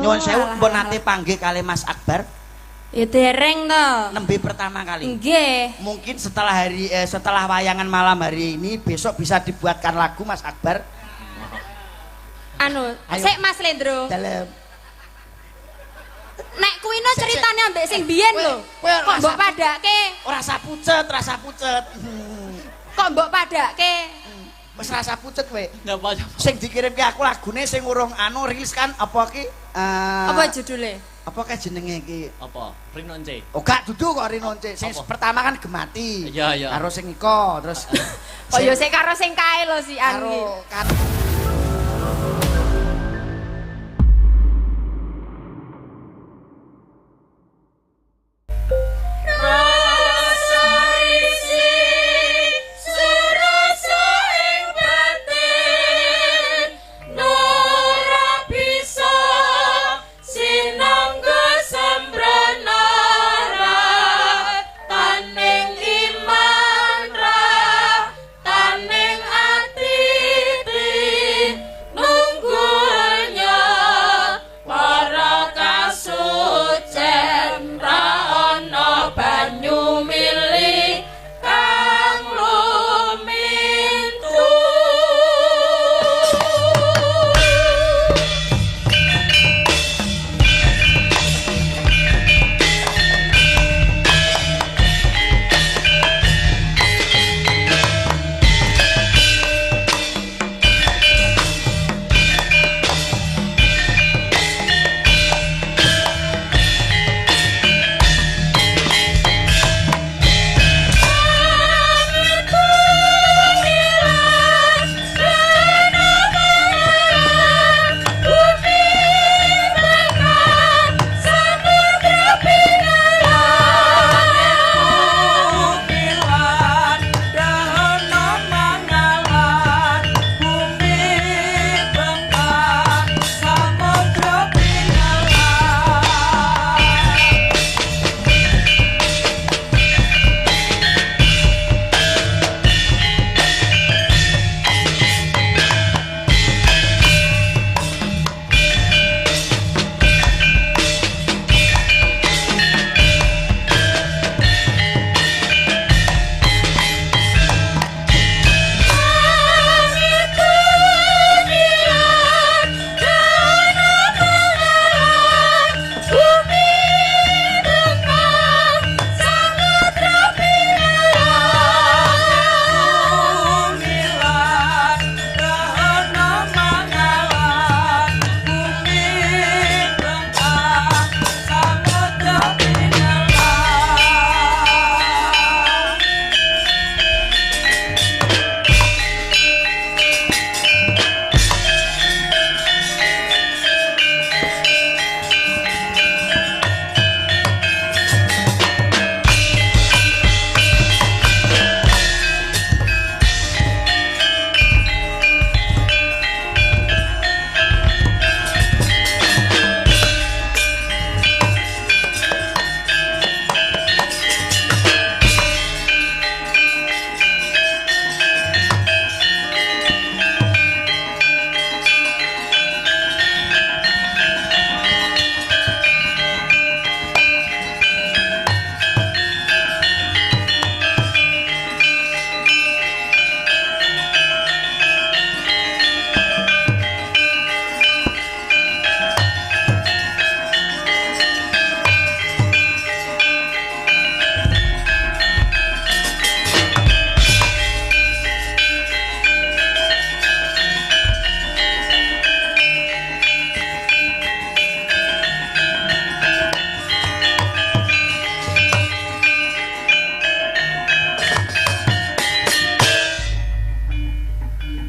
Nuwun sewu, pun nate panggih kalih Mas Akbar? Ya dereng to. Nembe pertama kali. Nggih. Mungkin setelah hari setelah wayangan malam hari ini besok bisa dibuatkan lagu Mas Akbar. Anu, Ayo. sik Mas Lendro. Dalem. Nek kuwi no ceritane ambek sing biyen lho. Kowe Kok mbok padake? Ora rasa pucet, rasa pucet. Kok mbok padake? Wis rasa pucet kowe. Nyapa nyapa. Sing dikirimke aku lagune sing urung anu rilis kan apa ki? Apa judule? Apa kae jenenge iki? Apa? Rinonce. Oh gak dudu kok Rinonce. Sing Apa? pertama kan Gemati. Iya, iya. Karo sing iko terus Kok ya sik karo sing kae lho si an iki. Karo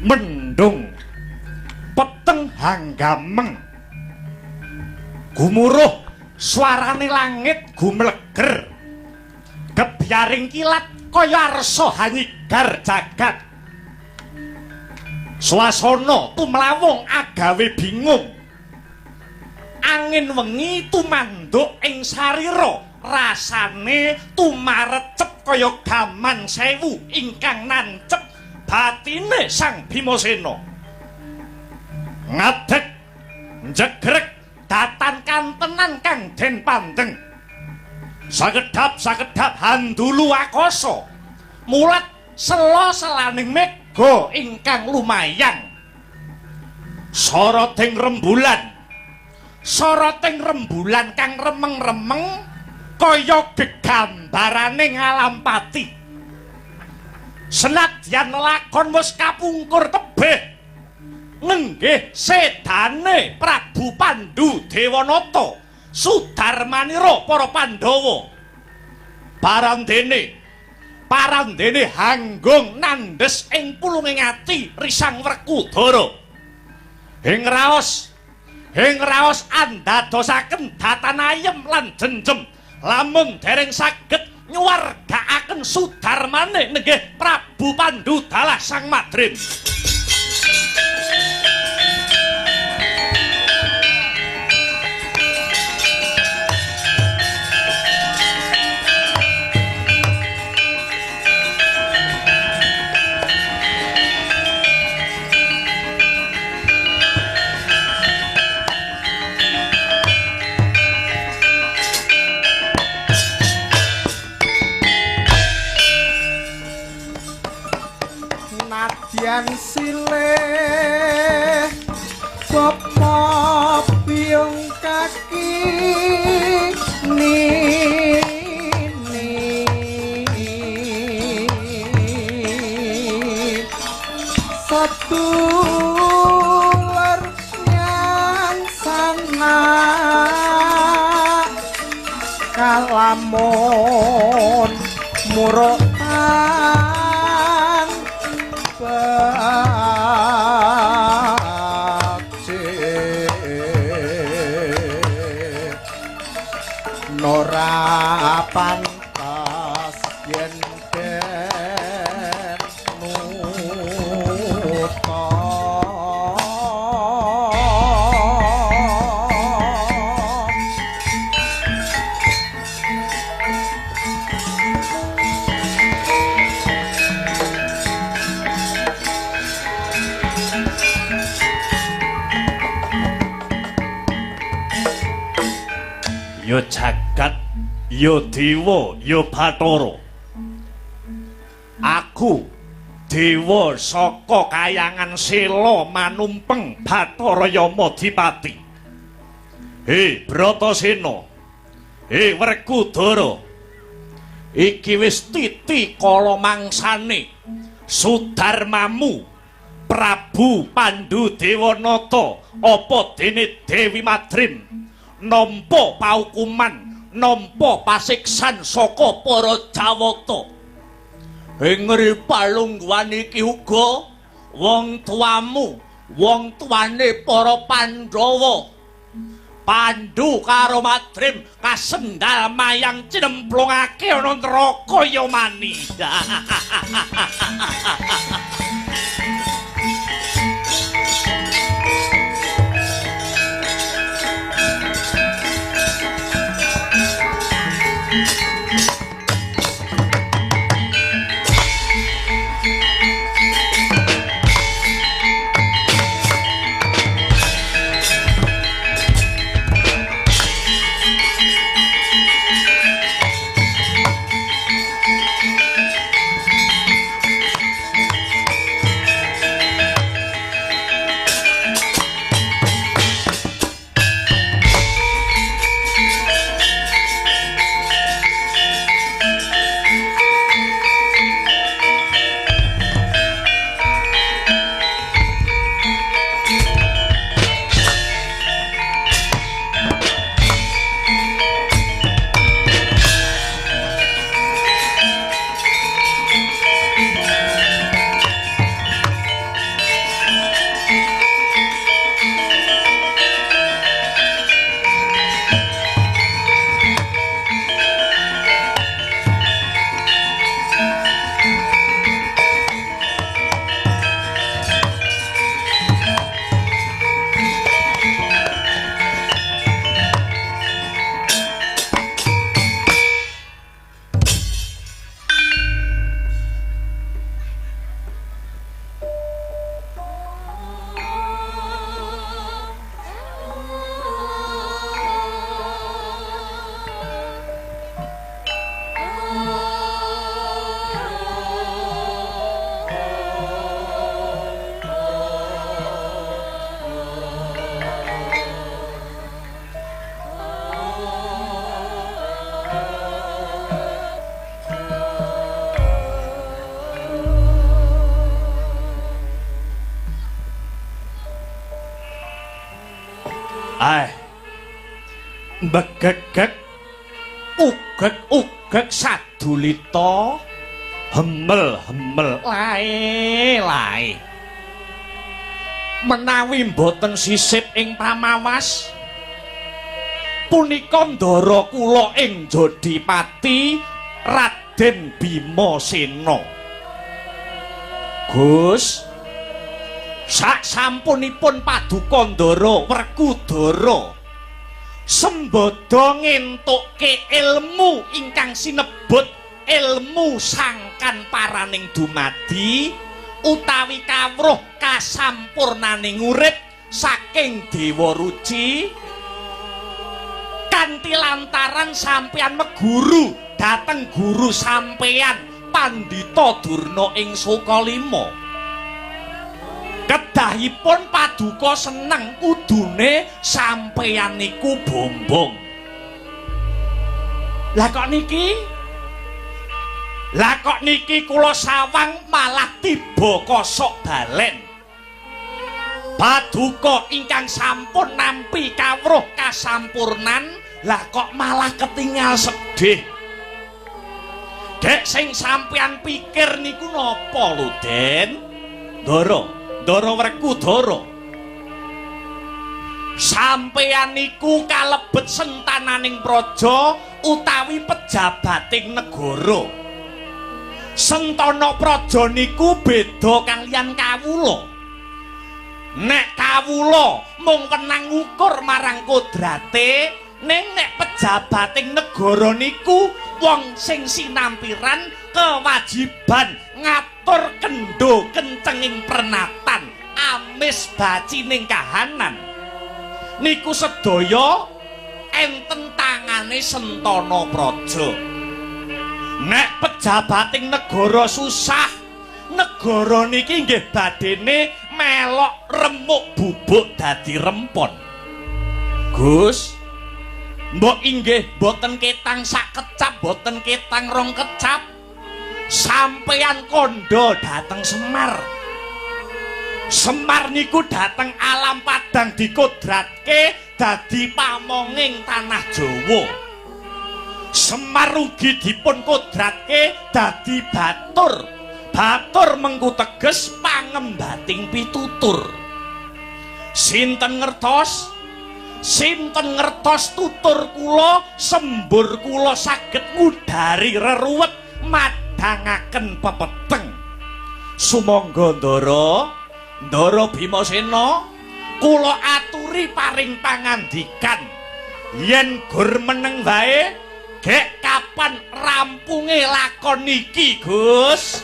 Mendung peteng hanggameng gumuruh suarane langit gumleger gebyaring kilat kaya arsa hanyigar jagat. Swasana tumlawung agawe bingung, angin wengi tumanduk ing sarira rasane tumarecep kaya gaman sewu ingkang nancep batine Sang Bimasena. Ngadeg njegrek datan den pandeng. Sakedhap-sakedhap handulu akasa mulat sela-selaning mega ingkang lumayang. Soroting rembulan, soroting rembulan kang remeng-remeng kaya gegambarane ngalam pati. Senadyan lakon wis kapungkur tebih, nenggih sedane Prabu Pandu Dewanata Sudarmanira para Pandhawa. Parandene hanggung nandhes ing pulunging ati Risang Werkudara. Ing raos andadosaken datan ayem lan jenjem lamun dereng saged nyuwargaaken sudarmane nenggih Prabu Pandu dalah Sang Madrim. Nadyan silih bapa piyung kaki nini sedulur nyang sana kalamun murukan nora pantas yen den nuta. Ya jagat, ya dewa, ya bathara. Aku dewa saka kayangan Sela manumpeng Bathara Yamadipati. He Bratasena, he Werkudara, iki wis titi kala mangsane sudarmamu Prabu Pandu Dewanata apa dene Dewi Madrim nampa paukuman, nampa pasiksan saka para Jawata. Ing palungguhan iki uga wong tuamu, wong tuane para Pandhawa, Pandu karo Madrim kasendal mayang cinemplungake ana neraka Yamani. Ae. Mbegegeg ugeg-ugeg sadulita hemel-hemel lae-lae. Menawi mboten sisip ing pamawas punika ndara kula ing Jodipati Raden Bimasena. Gus, sak sampunipun paduka ndara Werkudara sembada ngentukke ilmu ingkang sinebut ilmu sangkan paraning dumadi utawi kawruh kasampurnaning urip saking Dewa Ruci kanthi lantaran sampeyan meguru dhateng guru sampeyan Pandhita Durna ing Sukalima. Kedahipun paduka seneng kudune sampeyan niku bombong. Lah kok niki? Lah kok niki kula sawang malah tiba kosok balen. Paduka ingkang sampun nampi kawruh kasampurnan, lah kok malah ketinggal sedih. Dek sing sampeyan pikir niku napa lho, Den? Ndara, Ndara Werkudara. Sampeyan niku kalebet sentananing praja utawi pejabating negara. Sentana praja niku beda kaliyan kawula. Nek kawula mung wenang ngukur marang kodrate, ning nek pejabating negara niku wong sing sinampiran kewajiban ngatur kendho kencenging pernatan amis bacining kahanan niku sedaya enten tangane Sentana Praja. Nek pejabating negara susah, negara niki nggih badene melok remuk bubuk dadi rempon. Gus, mbok inggih boten ketang sak kecap, boten ketang rong kecap. Sampeyan kandha dhateng Semar. Semar niku dhateng alam padang dikodratke dadi pamonging tanah Jawa. Semar ugi dipun kodratke dadi batur. Batur mengku teges pangembating pitutur. Sinten ngertos? Sinten ngertos tutur kula, sembur kula saged ngudari reruwet madhangaken pepeteng. Sumangga Ndara, Ndara Bimasena, kula aturi paring pangandikan. Yen gur meneng wae, gek kapan rampunge lakon iki, Gus?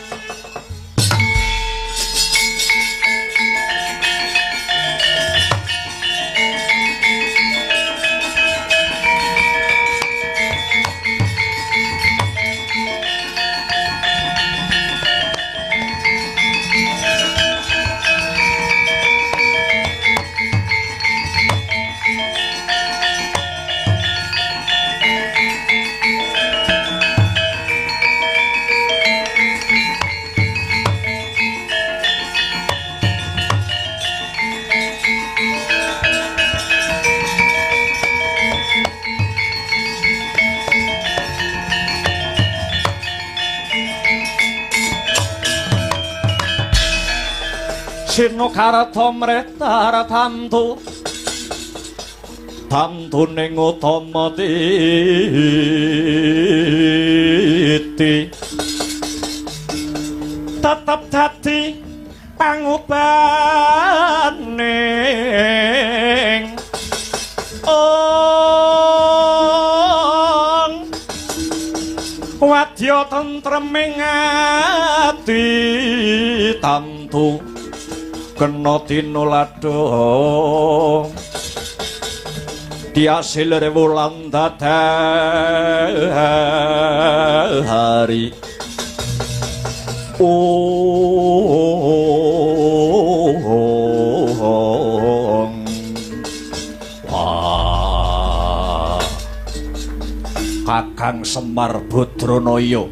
Sirna karata mretar tamtu tamtuning utama titi tetep dadi pangubaning ong wadya tentreming ati tamtu kena tinuladha diasil wulan dadari ong wah Kakang Semar Badranaya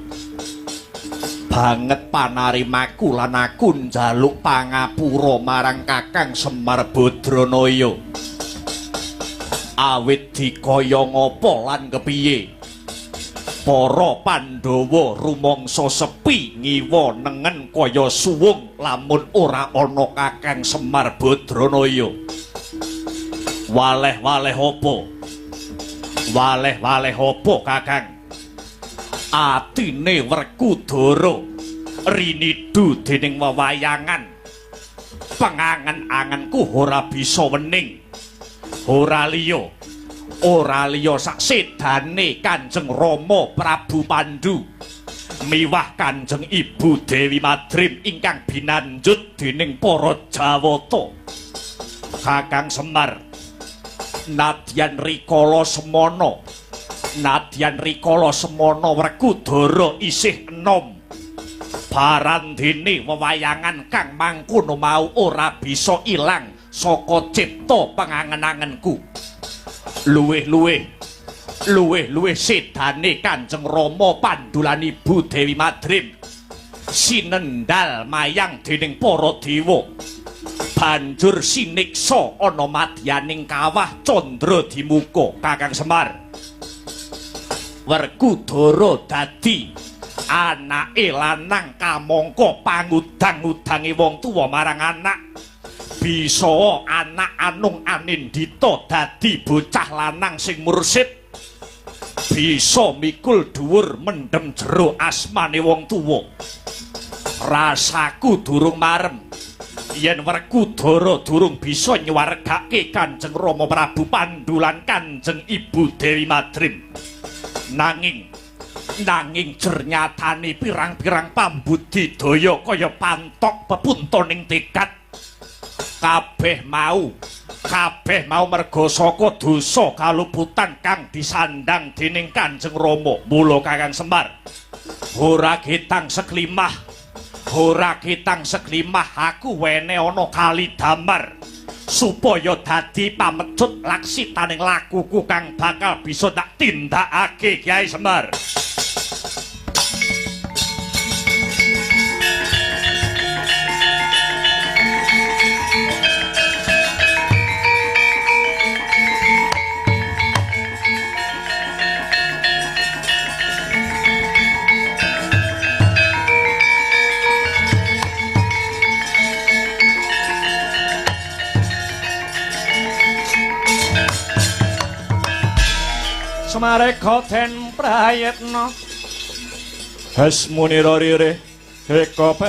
banget panarimaku lan aku njaluk pangapura marang Kakang Semar Badranaya. Awit dikaya ngapa lan kepiye? Para Pandhawa rumangsa sepi ngiwa nengen kaya suwung lamun ora ana Kakang Semar Badranaya. Waleh-waleh apa? Waleh-waleh apa Kakang? Atine Werkudara rinidu dening wewayangan. Pengangen-angenku ora bisa wening. Ora liya, ora liya sak sedane Kanjeng Rama Prabu Pandu miwah Kanjeng Ibu Dewi Madrim ingkang binanjut dening para Jawata. Kakang Semar, nadyan rikala semana, nadyan rikala semana Werkudara isih enom. Barandene wewayangan kang mangkono mau ora bisa ilang saka cipta pengangen-angenku. Luwih-luwih, luwih-luwih sedane Kanjeng Rama Pandu lan Ibu Dewi Madrim sinendal mayang dening para dewa. Banjur siniksa ana madyaning kawah Candra Dimuka. Kakang Semar, Werkudara dadi anake lanang kamangka pangudang-udange wong tuwa marang anak. Bisa anak anung anindita dadi bocah lanang sing mursid, bisa mikul dhuwur mendem jero asmane wong tuwa. Rasaku durung marem yen Werkudara durung bisa nyuwargake Kanjeng Rama Prabu Pandu lan Kanjeng Ibu Dewi Madrim. Nanging nanging jernyatane pirang-pirang pambudidaya kaya pantok pepuntoning tekad. Kabeh mau merga saka dosa kaluputan kang disandang dening Kanjeng Rama. Mula Kakang Semar, ora ketang seklimah, ora ketang seklimah aku wene ana kali damar supaya dadi pamecut laksitaning lakuku kang bakal bisa tak tindakake. Kyai Semar. Semareka den prayitna Hasmunira ririh eka balik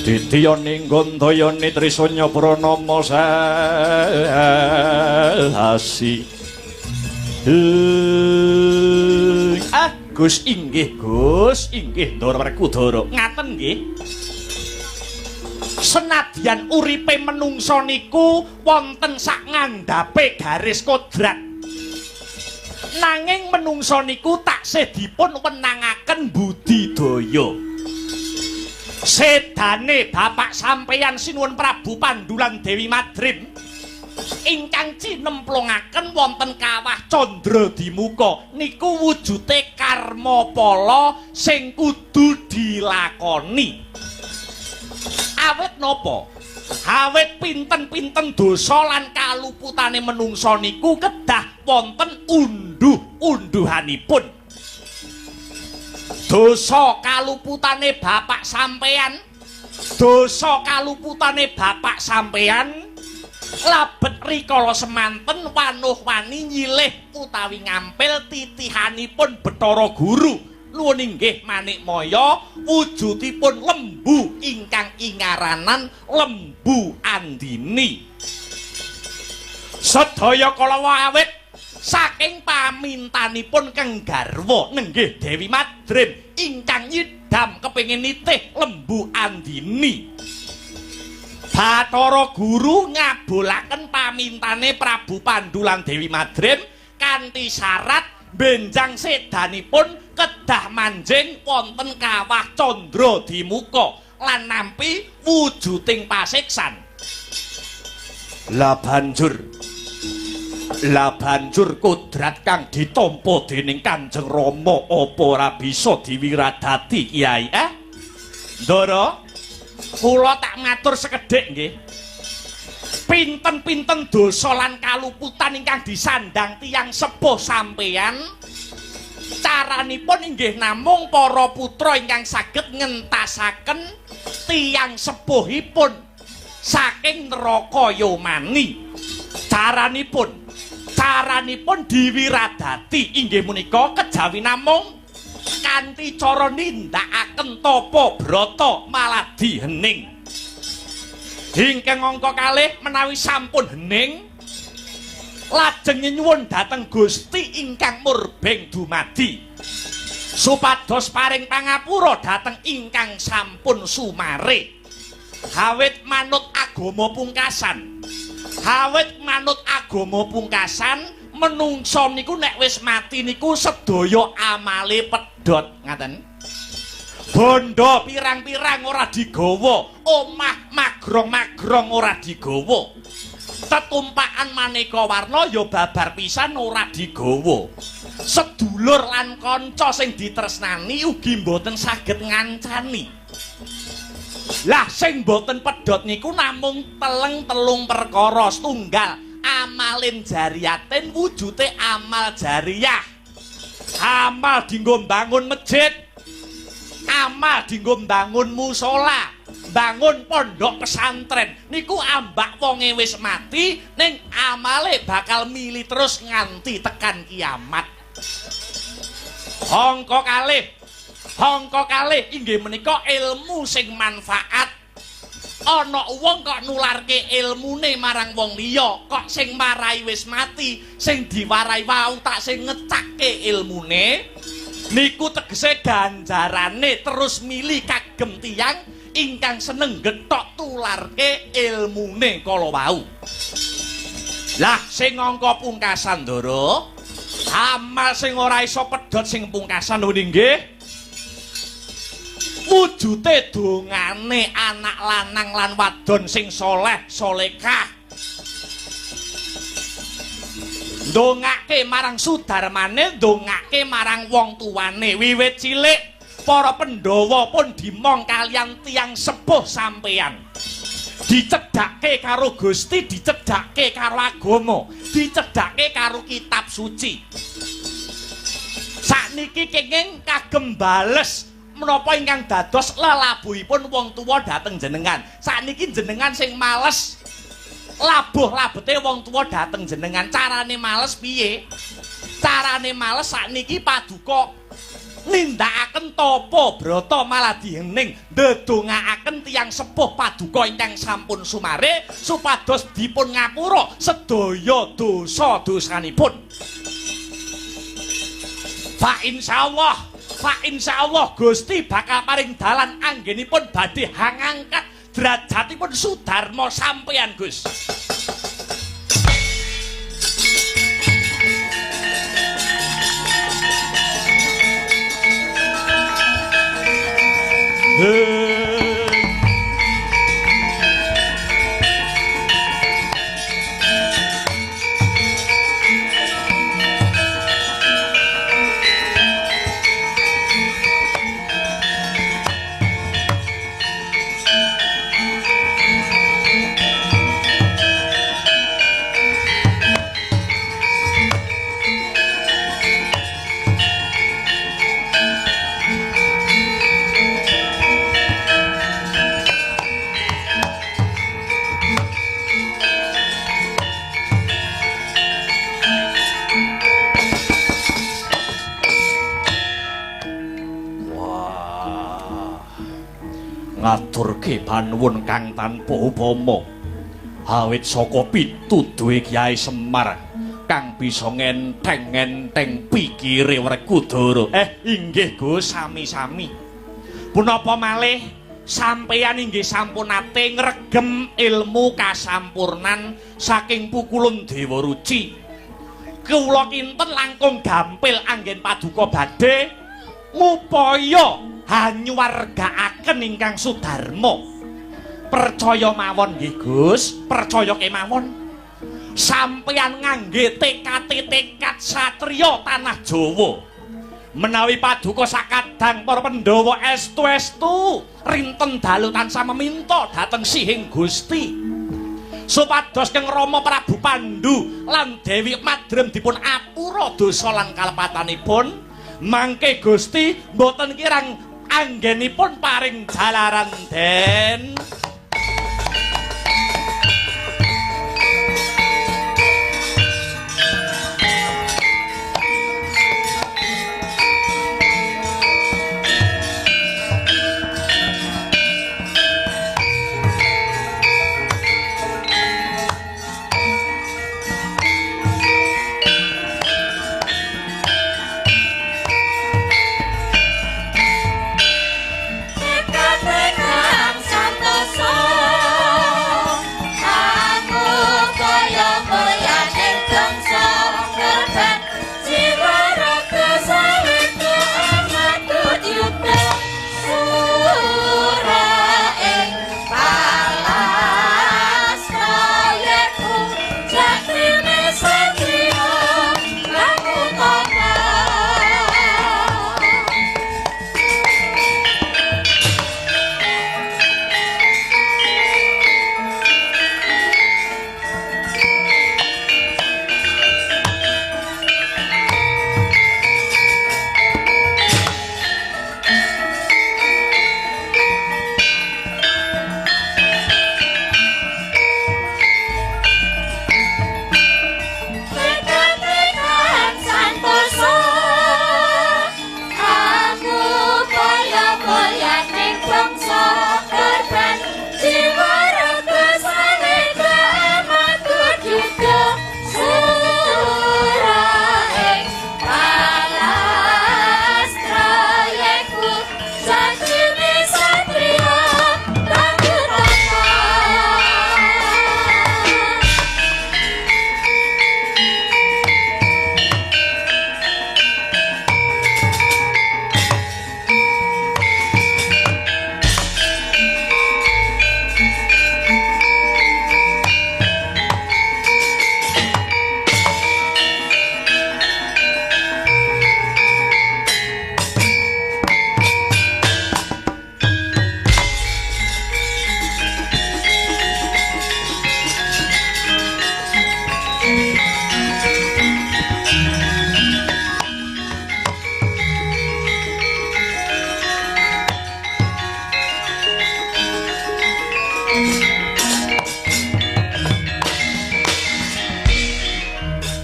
Ditiyani Gandayani Trisanya Pranama Sasi. Ah, Gus inggih, Gus inggih Ndara Werkudara. Ngaten nggih. Senadyan uripe menungsa niku wonten sak ngandhape garis kodrat, nanging menungsa niku taksih dipun wenangaken budidaya. Sedane bapak sampeyan Sinuwun Prabu Pandu lan Dewi Madrim ingkang cinemplungaken wonten kawah Candra Dimuka niku wujude karma pala sing kudu dilakoni. Awit napa? Awit pinten-pinten dosa lan kaluputane menungsa niku kedah wonten unduh-unduhanipun. Dosa kaluputane bapak sampeyan, dosa kaluputane bapak sampeyan labet rikala semanten wanuh-wani nyilih utawi ngampil titihanipun Bathara Guru. Nuwun inggih Manikmaya wujudipun lembu ingkang ingaranan Lembu Andini. Sedaya kala awit saking pamintanipun keng garwa nenggih Dewi Madrim ingkang nyidam kepengin nitih Lembu Andini. Bathara Guru ngabulaken pamintane Prabu Pandu lan Dewi Madrim kanthi syarat benjang sedanipun kedah manjing wonten kawah Candra Dimuka lan nampi wujuding pasiksan. Lah banjur kodrat kang ditampa dening Kanjeng Rama apa ora bisa diwiradati Kyai? Ndara, kula tak ngatur sekedhik nggih. Pinten-pinten dosa lan kaluputan ingkang disandang tiyang sepuh sampeyan, caranipun inggih namung para putra ingkang saged ngentasaken tiyang sepuhipun saking neraka yomani. Caranipun diwiradati inggih menika kejawi namung kanthi cara nindakaken tapa brata maladi hening. Ingkang angka kalih menawi sampun hening lajeng nyuwun dhateng Gusti ingkang murbeng dumadi supados paring pangapura dhateng ingkang sampun sumare. Awit manut agama pungkasan, awit manut agama pungkasan, menungsa niku nek wis mati niku sedaya amale pedhot ngaten. Bondo pirang-pirang ora digawa, omah magrong-magrong ora digawa, tetumpakan maneka warna ya babar pisan ora digawa. Sedulur lan kanca sing ditresnani ugi mboten saged ngancani. Lah sing mboten pedhot niku namung teleng-telung perkara. Setunggal, amalin jariyatin wujute amal jariyah. Amal dinggo mbangun masjid, amal dinggo mbangun musala, bangun pondok pesantren niku ambak wonge wis mati ning amale bakal mili terus nganti tekan kiamat. Angka kalih inggih menika ilmu sing manfaat. Ana wong kok nularke ilmune marang wong liya, kok sing marai wis mati, sing diwarai wau tak sing ngecake ilmune niku tegese ganjarane terus mili kagem tiyang ingkang seneng gethok tularke ilmune kala wau. Lah sing angka pungkasan Ndara, amal sing ora iso pedhot sing pungkasan lho nggih wujute dongane anak lanang lan wadon sing soleh solekah, ndongake marang sudarmane, ndongake marang wong tuwane. Wiwit cilik para Pandhawa pun dimong kaliyan tiyang sepuh sampeyan, dicedhake karo Gusti, dicedhake karo agama, dicedhake karo kitab suci. Sakniki kenging kagem bales menapa ingkang dados lelabuhipun wong tuwa dhateng jenengan. Sakniki jenengan sing males labuh labete wong tuwa dhateng jenengan. Carane males piye? Carane males sakniki paduka nindakaken tapa brata maladi hening, ndedongaaken tiyang sepuh paduka ingkang sampun sumare supados dipun ngapura sedaya dosa-dosanipun. Fa insyaallah, fa insyaallah Gusti bakal paring dalan anggenipun badhe hangangkat derajatipun Sudarma sampeyan Gus. Ngaturke panuwun kang tanpa upama awit saka pituduhe Kyai Semar kang bisa ngenteng-ngenteng pikire Werkudara. Inggih Gus, sami-sami. Punapa malih sampeyan inggih sampun nate ngregem ilmu kasampurnan saking pukulun Dewa Ruci. Kula kinten langkung gampil anggen paduka badhe ngupaya hanyuwargaaken ingkang Sudarma. Percaya mawon nggih Gus, percaya kemawon. Sampeyan ngangge tekad satriya tanah Jawa. Menawi paduka sakadang para Pandhawa estu-estu rinten dalu tansah meminta dhateng sihing Gusti. Supados Kang Rama Prabu Pandu lan Dewi Madrim dipun apura dosa lan kalepatanipun. Mangke Gusti mboten kirang anggenipun paring jalaran den.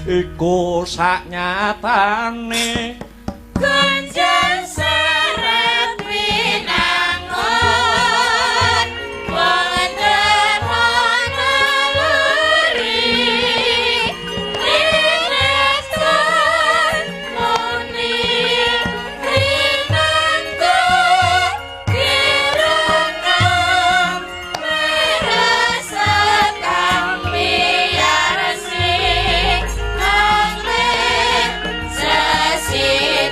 Iku saknyatane Ganjen seret winangun wonten naluri rinesan muni rinangga kirana meresek kang miyarsi nanging sesindenan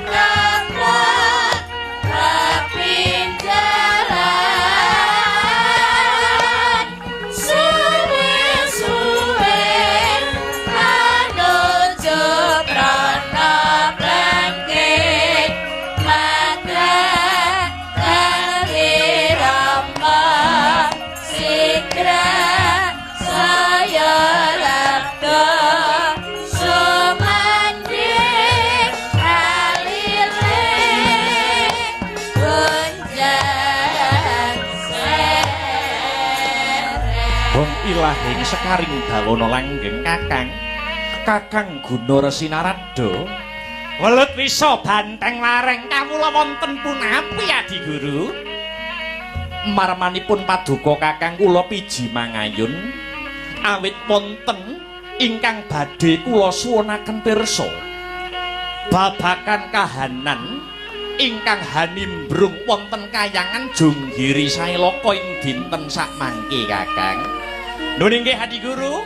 kaplak kapinjalan suwe-suwe anuju prana blengking mata kalirama sigra saya labda sumandhing alile gunjang seret. Bong ilahing sekaring bawana langgeng Kakang. Kakang Guna Resi Narada. Welut wisa banteng lareng kawula wonten punapi Adi Guru. Marmanipun paduka Kakang kula piji mangayun awit wonten ingkang badhe kula suwunaken pirsa. Babakan kahanan ingkang hanimbrung wonten kayangan Jonggiri Sailaka ing dinten sakmangke Kakang. Nun inggih Adi Guru.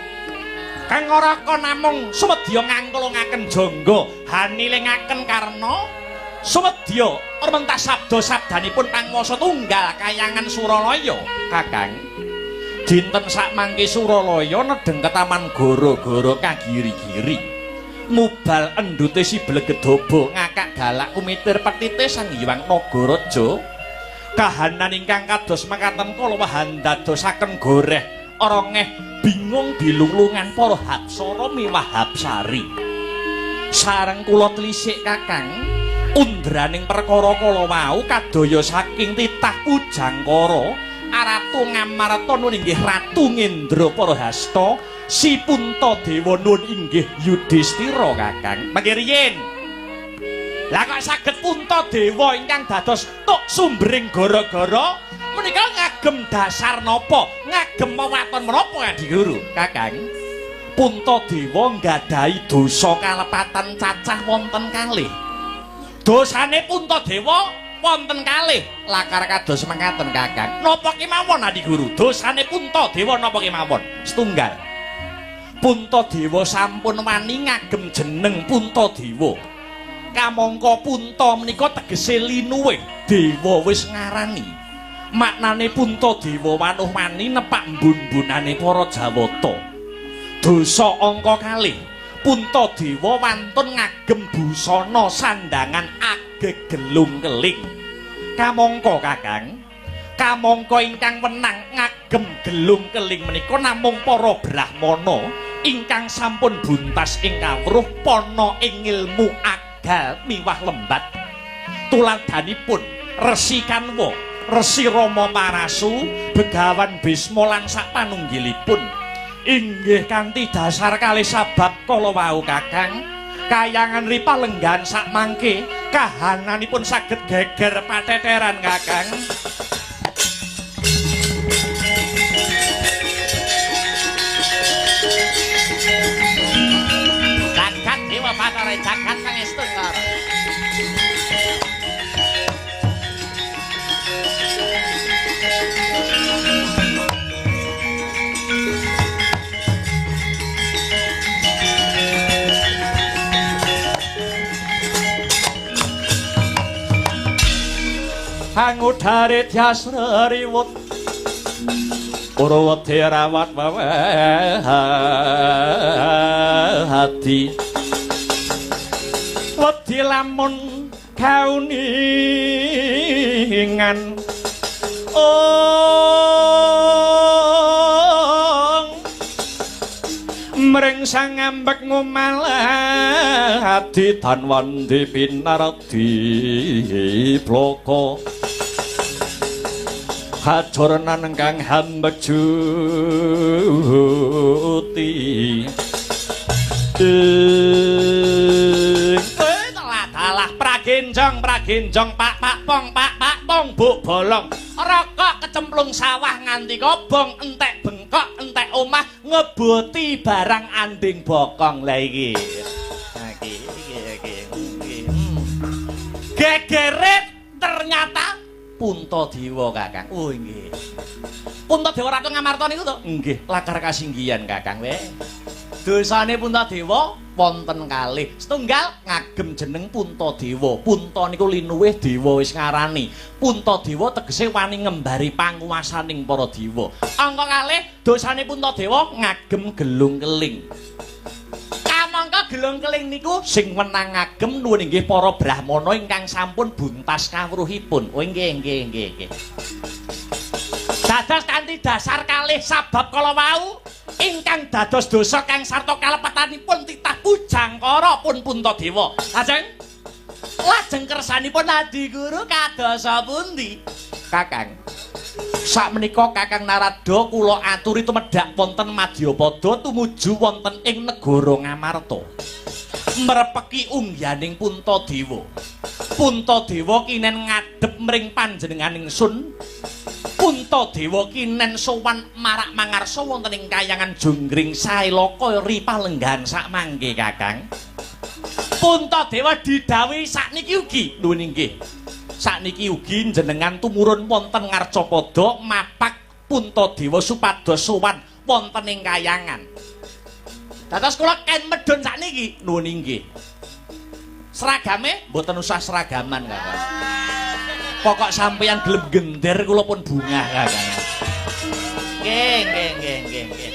Kang Raka namung sumedya ngangklungaken jangga hanilingaken karna sumedya rumentas sabda sabdanipun panguwasa tunggal kayangan Suralaya Kakang. Dinten sakmangke Suralaya nedheng ketaman goro-goro kagiri-giri. Mubal endhute si blegedaba ngakak galak kumitir petite Sang Hyang Nagaraja. Kahanan ingkang kados mekaten kala wahan dadosaken goreh orongeh bingung dilunglungan para hapsara miwah hapsari. Sareng kula telisik Kakang, undraning perkara kala wau kadaya saking titah Pujangkara Ratu Ngamarta nun inggih Ratu Ngendra Parahasta Si Puntadewa nun inggih Yudhistira Kakang. Mangke riyin. Lah kok saged Puntadewa ingkang dados tuk sumbering gara-gara menika ngagem dasar napa? Ngagem wewaton menapa Adi Guru? Kakang, Puntadewa nggadahi dosa kalepatan cacah wonten kalih. Dosane Puntadewa wonten kalih lakar kados mekaten Kakang. Napa kemawon Adi Guru? Dosane Puntadewa napa kemawon? Setunggal. Puntadewa sampun wani ngagem jeneng Puntadewa. Kamangka punta menika tegese linuwih, dewa wis ngarani. Maknane Puntadewa wanuh wani nepak mbun-mbunane para Jawata. Dosa angka kalih, Puntadewa wantun ngagem busana sandangan agegelung keling. Kamangka Kakang, kamangka ingkang wenang ngagem gelung keling menika namung para brahmana ingkang sampun buntas ing kawruh pana ing ilmu agal miwah lembat. Tuladhanipun Resi Kanwa, Resi Rama Parasu, Begawan Bisma lan sapanunggilipun. Inggih kanthi dasar kalih sabab kala wau Kakang, kayangan ripalenggahan sakmangke kahananipun saged geger pateteran Kakang. Jagat Dewa Bathara jagat pangestu Kara. Angudare tiasra riwut Purwati rawat hati wedi lamun kauningan ong mring sang ambek ngumaladi tan wandi pinardi bloko kajornan kang hambek juti. Dalah pragenjong pragenjong pak pak pong pak pak pong buk bolong rokok kecemplung sawah nganti kobong entek bengkok entek omah ngeboti barang anding bokong. Lah iki iki iki iki gegere ternyata Puntadewa Kakang. Oh nggih. Puntadewa Ratu Ngamarta niku to? Nggih, lakar kasinggihan Kakang weh. Dosane Puntadewa wonten kalih. Setunggal ngagem jeneng Puntadewa. Punta niku linuwih dewa wis ngarani. Puntadewa tegese wani ngembari panguwasaning para dewa. Angka kalih dosane Puntadewa ngagem gelung keling. Kamangka gelung keling niku sing wenang ngagem nuwun inggih para brahmana ingkang sampun buntas kawruhipun. Oh nggih nggih nggih nggih. Dados kanthi dasar kalih sabab kala wau ingkang dados dosa kang sarta kalepatanipun titah Pujangkara pun Puntadewa. Lajeng lajeng kersanipun Adi Guru kadosa pundi? Kakang, sakmenika Kakang Narada kula aturi tumedhak wonten Madyapada tumuju wonten ing negara Ngamarta. Merepeki ungyaning Puntadewa. Puntadewa kinen ngadhep mring panjenenganing sun. Puntadewa kinen sowan marak mangarsa wonten ing kayangan Jonggring Sailaka ripalenggahan sakmangke Kakang. Puntadewa didhawuhi sakniki ugi. Nuwun inggih. Sakniki ugi jenengan tumurun wonten Ngarcapada mapak Puntadewa supados sowan wonten ing kayangan. Dados kula ken medhun sakniki. Nuwun inggih. Seragame mboten usah seragaman Kakang. Pokok sampeyan gelem gender kula pun bungah Kakang. Nggih nggih nggih nggih nggih.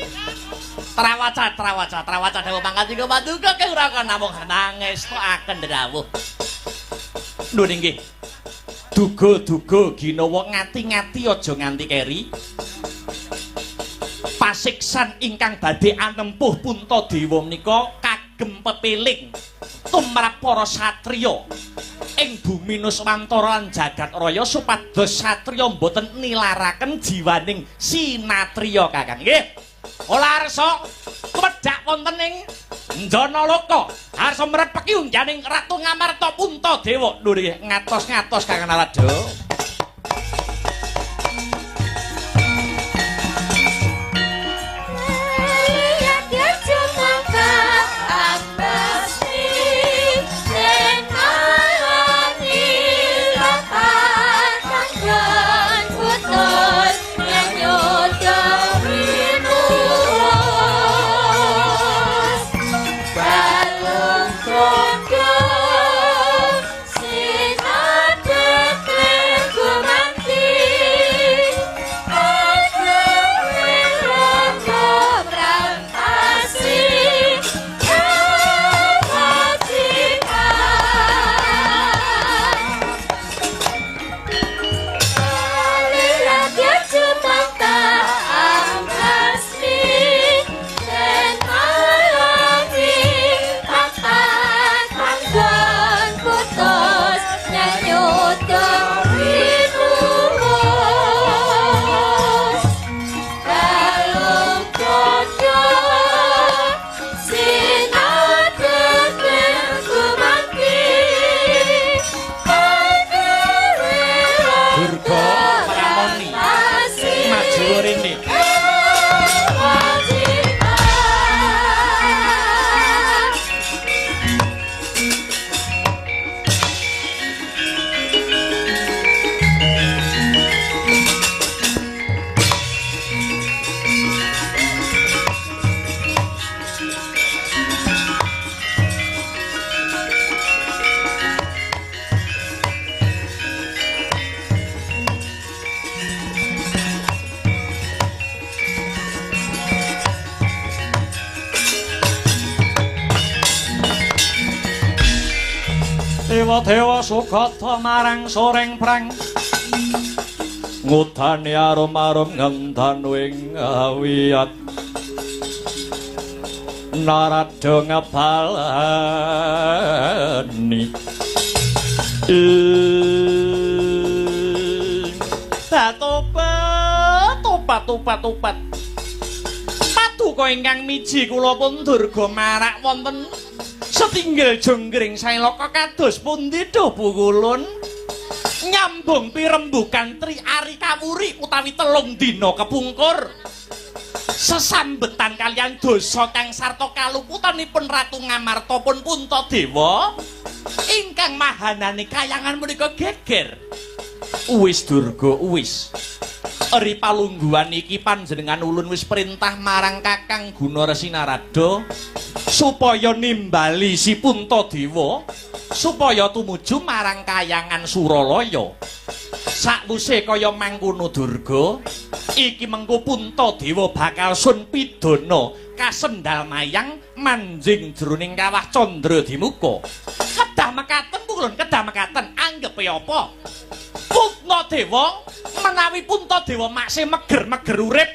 Trawaca trawaca trawaca dawuh pangandika paduka keng namung nangestokaken dawuh. Nuwun inggih. Duga-duga ginawa ngati-ngati aja nganti keri. Pasiksan ingkang badhe anempuh Puntadewa menika kagem pepiling tumrap para satriya ing bumi Nuswantara lan jagat raya supados satriya mboten nilaraken jiwaning sinatriya Kakang. Nggih. Ola arsa tumedhak wonten ing Njanaloka arsa mrepeki ungganing Ratu Ngamarta Puntadewa. Lho nggih, ngatos-ngatos Kakang Narada. Dewa-dewa sukata marang soreng prang ngudane arum-arum ngendanu ing awiyat Narada ngebalani Tobat tobat tobat tobat paduka ingkang miji kula pun durga marak wonten setinggil jonggring sailaka kados pundi duh pukulun nyambung pirembugan tri ari kawuri utawi telung dina kepungkur sesambetan kalian dosa kang sarta kaluputanipun Ratu Ngamarta pun Puntadewa ingkang mahanane kayangan menika geger. Wis Durga wis. Eri palungguhan iki panjenengan ulun wis perintah marang Kakang Gunaresi Narada supaya nimbali si Puntadewa supaya tumuju marang kayangan Suralaya. Sakwise kaya mangkono Durga, iki mengko Puntadewa bakal sun pidana kasendal mayang manjing jroning kawah Candra Dimuka. Kedah mekaten pulun, kedah mekaten anggepe apa? Puntadewa menawi Puntadewa maksih meger-meger urip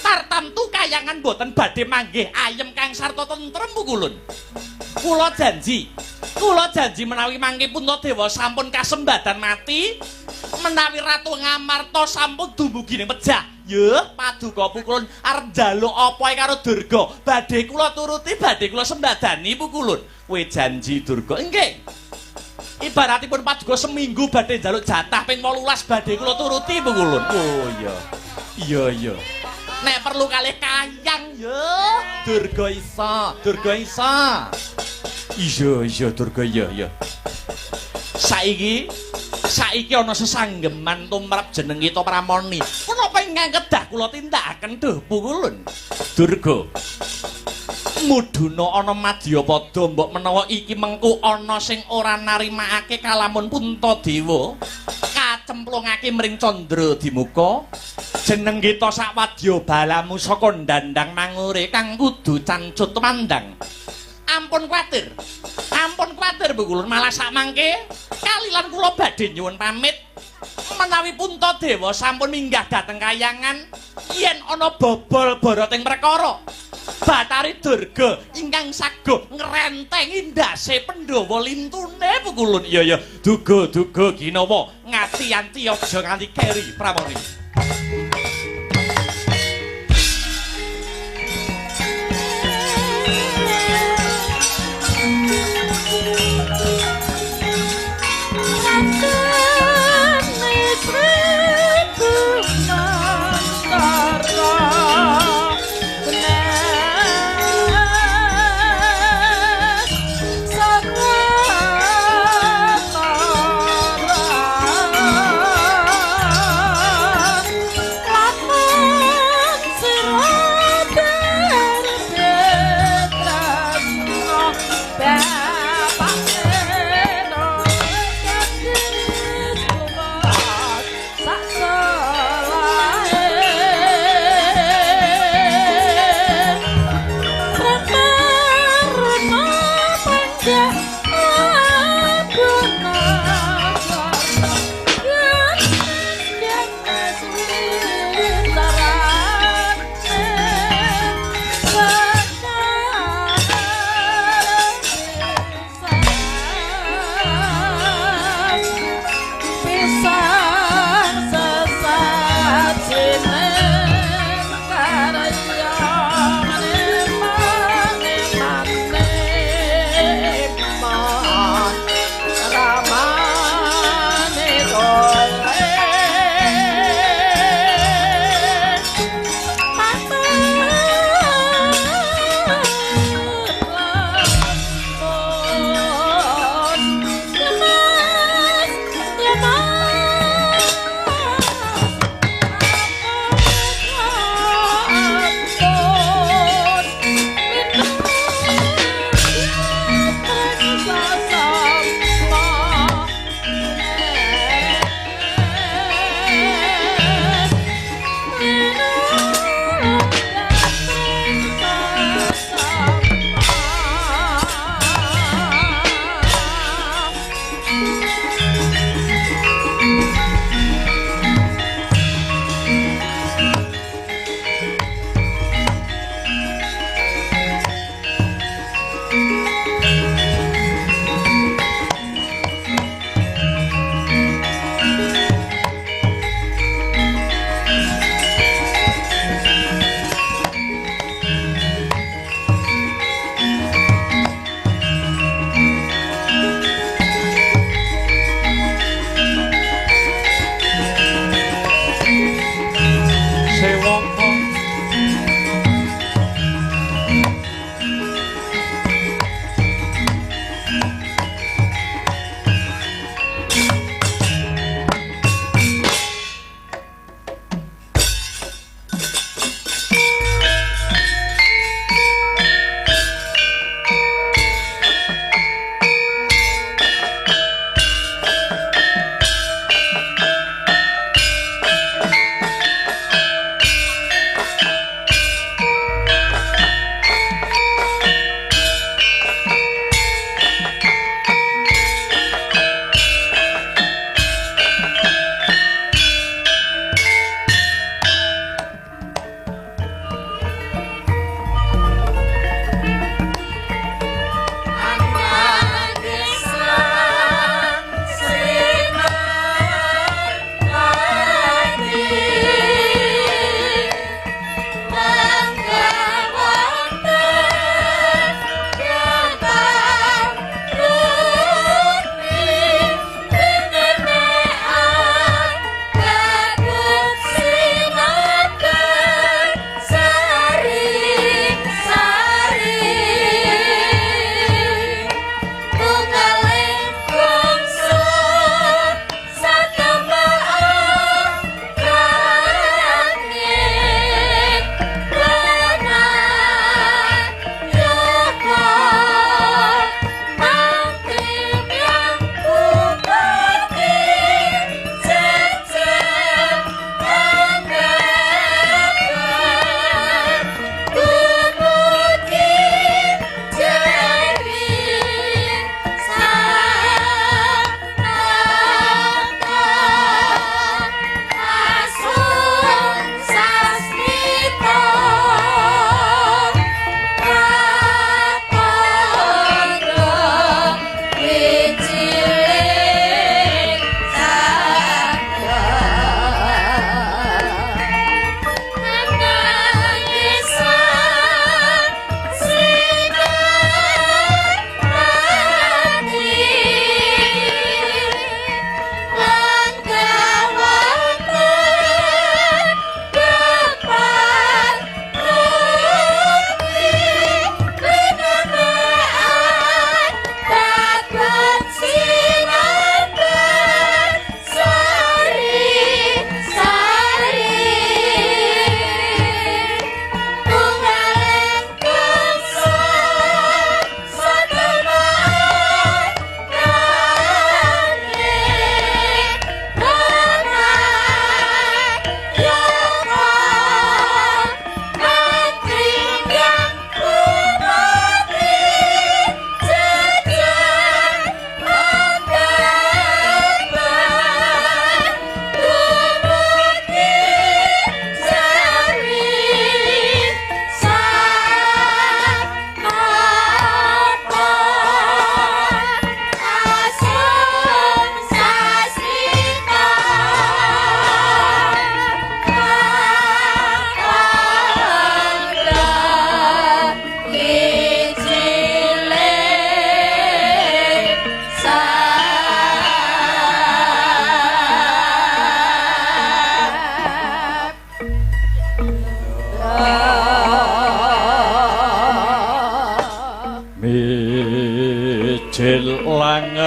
tartamtu kayangan boten badhe manggih ayem kang sarta tentrem pukulun. Kula janji menawi mangke Puntadewa sampun kasembadan mati, menawi Ratu Ngamarta sampun dumugi ning pejah. Yuh, paduka pukulun arep njaluk apa ae karo Durga, badhe kula turuti, badhe kula sembadani pukulun. Kowe janji Durga? Nggih. Ibaratipun paduka seminggu badhe njaluk jatah ping 18 badhe kula turuti pukulun. Oh iya. Iya iya. Nek perlu kalih kayang yo, Durga isa, Durga isa. Iya iya Durga iya iya. Saiki ana sesanggeman tumrap jeneng kita Pramoni. Punapa ingkang kedah kula tindakaken duh pukulun? Durga. Mudhuna ana madyapada mbok menawa iki mengko ana sing ora narimakake kalamun Puntadewa kacemplungake mring Candra Dimuka. Jeneng kita sawadya balamu saka ndandang mangure kang kudu cancut tumandang. Ampun kuwatir. Ampun kuwatir Bu Kulun, malah sakmangke kalilan kula badhe nyuwun pamit. Menawi Puntadewa sampun minggah dhateng kayangan, yen ana bobol barating perkara, Bathari Durga ingkang saguh ngrentengi ndase Pandhawa lintune pukulun. Iya ya, duga-duga ginawa ngati-ati aja nganti keri Pramoni. Sangara.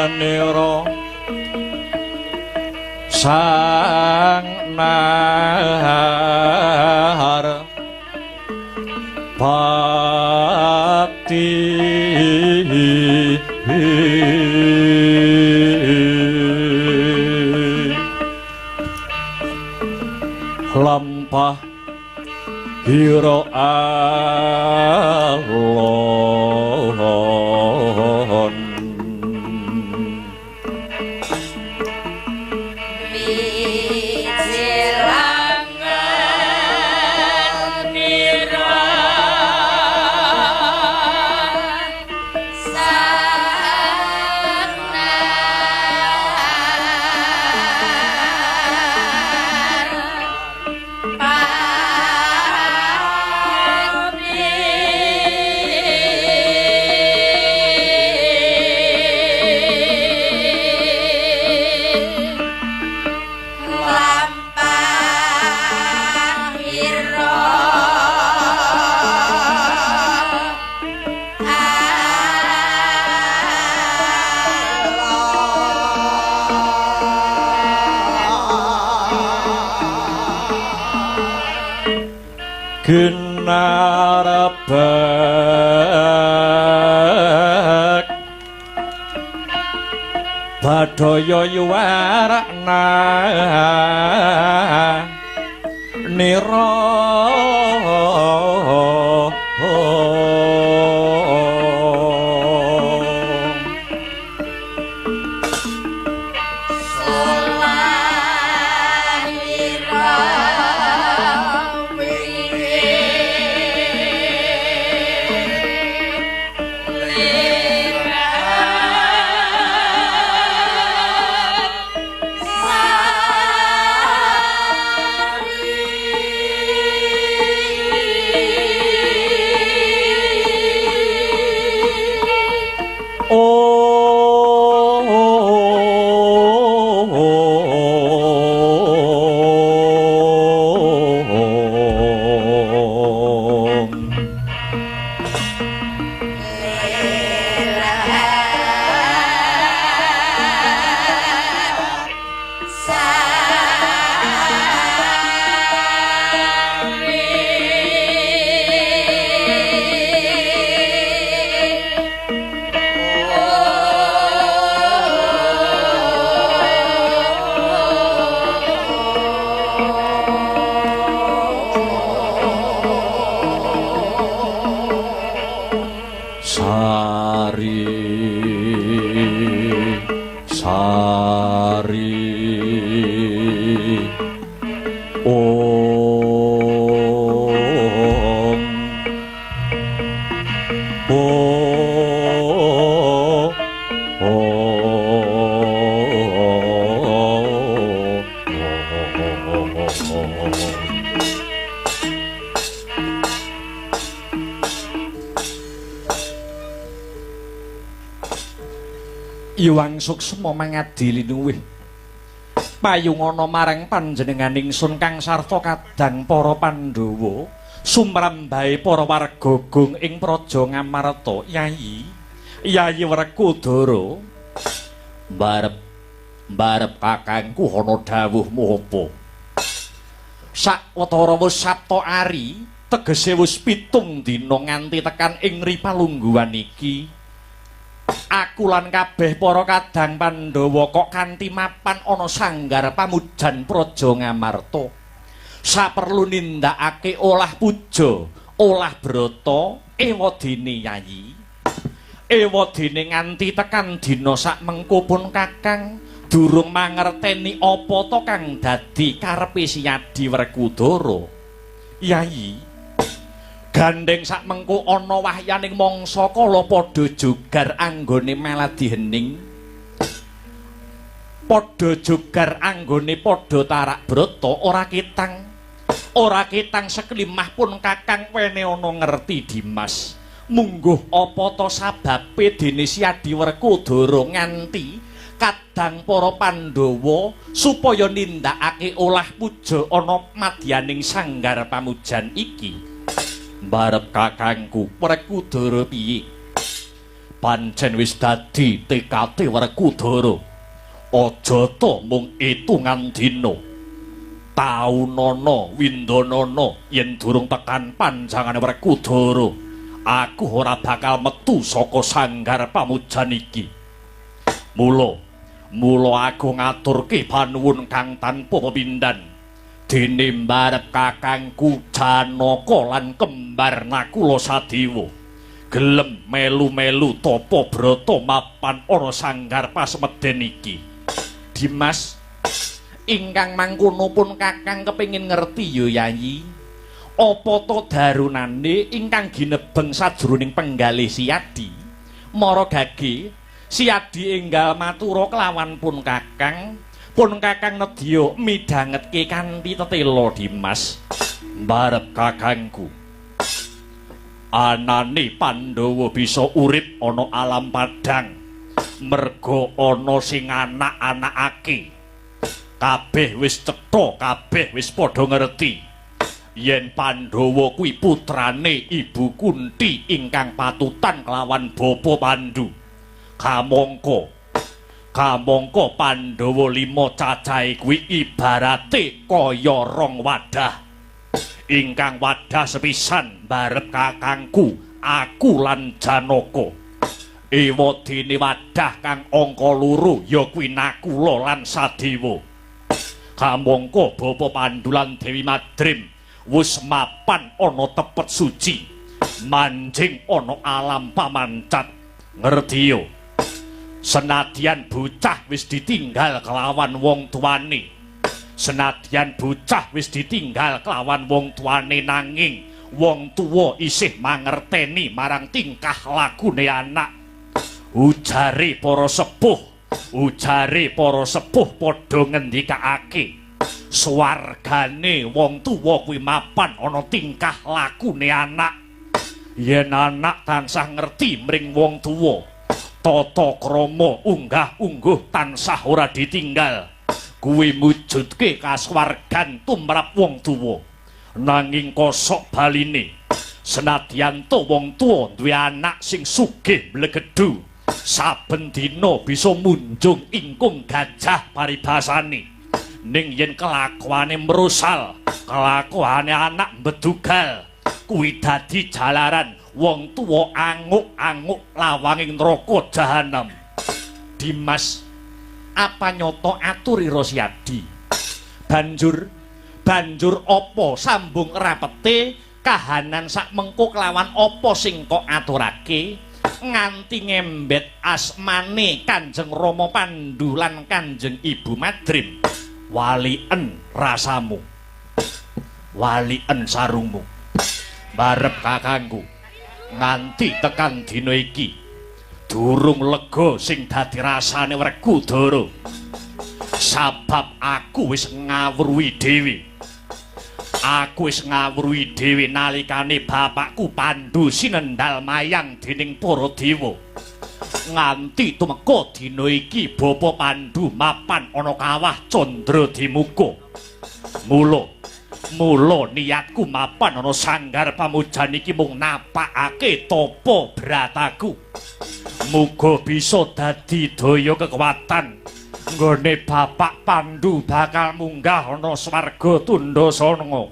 Nira sang nahar pati lampah hira alon Ginarabek Badaya yuwarakna nira Iwang suksma mangadi linuwih payungana marang panjenengan ingsun kang sarta kadang para Pandhawa sumrambahe para warga gung ing praja Ngamarta. Yayi Yayi Werkudara mbarep mbarep kakangku ana dawuhmu apa? Sawetara wis Sabta Ari tegese wis 7 dina nganti tekan ing ripalungguhan iki. Aku lan kabeh para kadang Pandhawa kok kanthi mapan ana sanggar pamujan praja Ngamarta. Saperlu nindakake olah puja, olah brata, ewadene Yayi. Ewadene nganti tekan dina sakmengko pun kakang durung mangerteni apa to kang dadi karepe Siyadi Werkudara. Yayi, gandeng sakmengko ana wahyaning mangsa kala padha jogar anggone maladi hening, padha jogar anggone padha tarak brata, ora ketang, ora ketang seklimah pun kakang wene ana ngerti Dimas. Mungguh apa to sababe dene Siyadi Werkudara nganti kadang para Pandhawa supaya nindakake olah puja ana madyaning sanggar pamujan iki. Mbarep kakangku Werkudara piye? Pancen wis dadi tekate Werkudara. Aja ta mung itungan dina. Taunana windanana yen durung tekan panjangane Werkudara, aku ora bakal metu saka sanggar pamujan iki. Mula mula aku ngaturke panuwun kang tanpa pepindhan dene mbarep kakangku Janaka lan kembar Nakula Sadewa gelem melu-melu tapa brata mapan ana sanggar pasemeden iki. Dimas, ingkang mangkono pun kakang kepengin ngerti ya Yayi. Apa to darunane ingkang ginebeng sajroning penggalih Siyadi? Mara gage Siyadi enggal matura kelawan pun kakang nedya midhangetke kanthi tetela Dimas. Mbarep kakangku, anane Pandhawa bisa urip ana alam padang merga ana sing anak-anakake. Kabeh wis cetha, kabeh wis padha ngerti yen Pandhawa kuwi putrane Ibu Kunti ingkang patutan kelawan Bapa Pandu. Kamangka kamangka Pandhawa 5 cacahe kuwi ibarate kaya rong wadah. Ingkang wadah sepisan mbarep kakangku, aku lan Janaka. Ewadene wadah kang angka 2 ya kuwi Nakula lan Sadewa. Kamangka Bapa Pandu lan Dewi Madrim wis mapan ana tepet suci, manjing ana alam pamancat. Ngerti yo? Senadyan bocah wis ditinggal kelawan wong tuane, senadyan bocah wis ditinggal kelawan wong tuane, nanging wong tuwa isih mangerteni marang tingkah lakune anak. Ujare para sepuh, ujare para sepuh padha ngendikake swargane wong tuwa kuwi mapan ana tingkah lakune anak. Yen anak tansah ngerti mring wong tuwa, tata krama unggah-ungguh tansah ora ditinggal, kuwi mujudke kasuwargan tumrap wong tuwa. Nanging kosok baline, senadyan to wong tuwa duwe anak sing sugih mblegedhu, saben dina bisa munjung ingkung gajah paribasane, ning yen kelakuane mrosal, kelakuane anak mbedugal, kuwi dadi jalaran wong tuwa anguk-anguk lawanging neraka jahanam. Dimas, apa nyoto aturi Rosyadi? Banjur apa sambung rapete kahanan sak mengko kelawan apa sing kok aturake nganti ngembet asmane Kanjeng Rama Pandu lan Kanjeng Ibu Madrim? Walien rasamu, walien sarungmu mbarep kakangku nganti tekan dina iki durung lega sing dadi rasane Werkudara, sabab aku wis ngawruhi dhewe. Aku wis ngawruhi dhewe nalikane bapakku Pandu sinendal mayang dening para dewa. Nganti tumeka dina iki Bapa Pandu mapan ana kawah Candradimuka. Mula niatku mapan ana sanggar pamujan iki mung napakake tapa brataku. Muga bisa dadi daya kekuatan nggone Bapak Pandu bakal munggah ana swarga tundha sanga.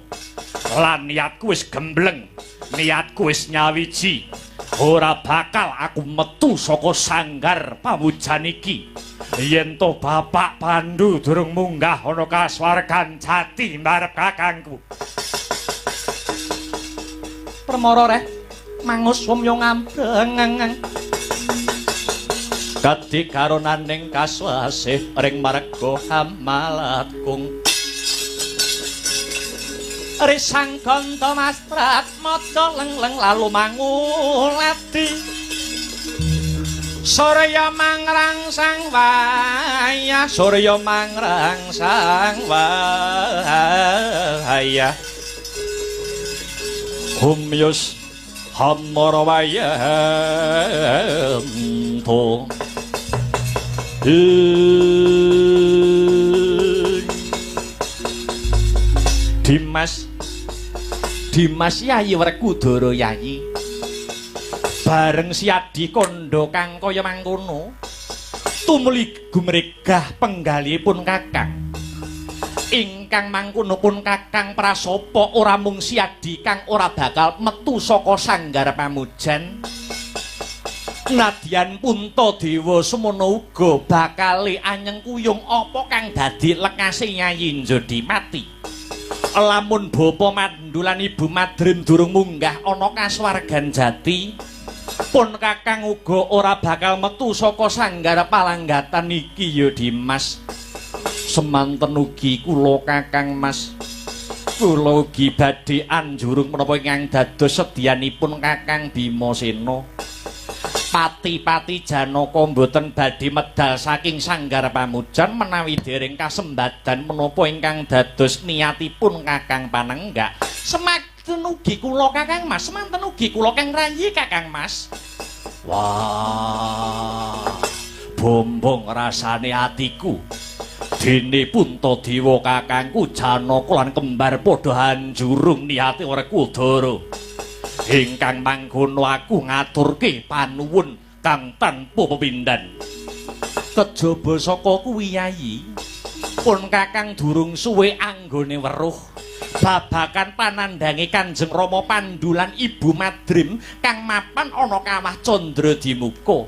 Lan niatku wis gembleng, niatku wis nyawiji, ora bakal aku metu saka sanggar pamujan iki yen to Bapak Pandu durung munggah ana kasuwargan jati marep kakangku. Permara reh mangus wumya ngambreng kadi karonaning kaswasih ring marga hamalatkung risang ganta mastrat maca leng-leng lalu manguladi surya mangrangsang wayah, surya mangrangsang wayah humyus hamara wayanto. Dimas, Dimas Yayi Werkudara Yayi, Bareng Siadi kandha kang kaya mangkono, tumuli gumregah penggalihipun Kakang. Ingkang mangkono pun Kakang prasapa ora mung Siadi kang ora bakal metu saka sanggar pamujan. Nadyan Puntadewa semono uga bakale anyengkuyung apa kang dadi lekase Yayi Njodimati. Lamun Bapa Pandu lan Ibu Madrim durung munggah ana kasuwargan jati, pun Kakang uga ora bakal metu saka sanggar palanggatan iki ya Dimas. Semanten ugi kula Kakang Mas, kula ugi badhe anjurung menapa ingkang dados sedyanipun Kakang Bimasena. Pati-pati Janaka mboten badhe medal saking sanggar pamujan menawi dereng kasembadan menapa ingkang dados niatipun Kakang Panenggak. Semanten ugi kula Kakang Mas, semanten ugi kula Kang Rayi Kakang Mas. Wah, bombong rasane atiku. Dene Puntadewa kakangku Janaka lan kembar padha anjurung niate Werkudara. Ingkang mangkono aku ngaturke panuwun kang tanpa pepindhan. Kejaba saka kuwi Yayi, pun Kakang durung suwe anggone weruh babakan panandhange Kanjeng Rama Pandu lan Ibu Madrim kang mapan ana kawah Candradimuka.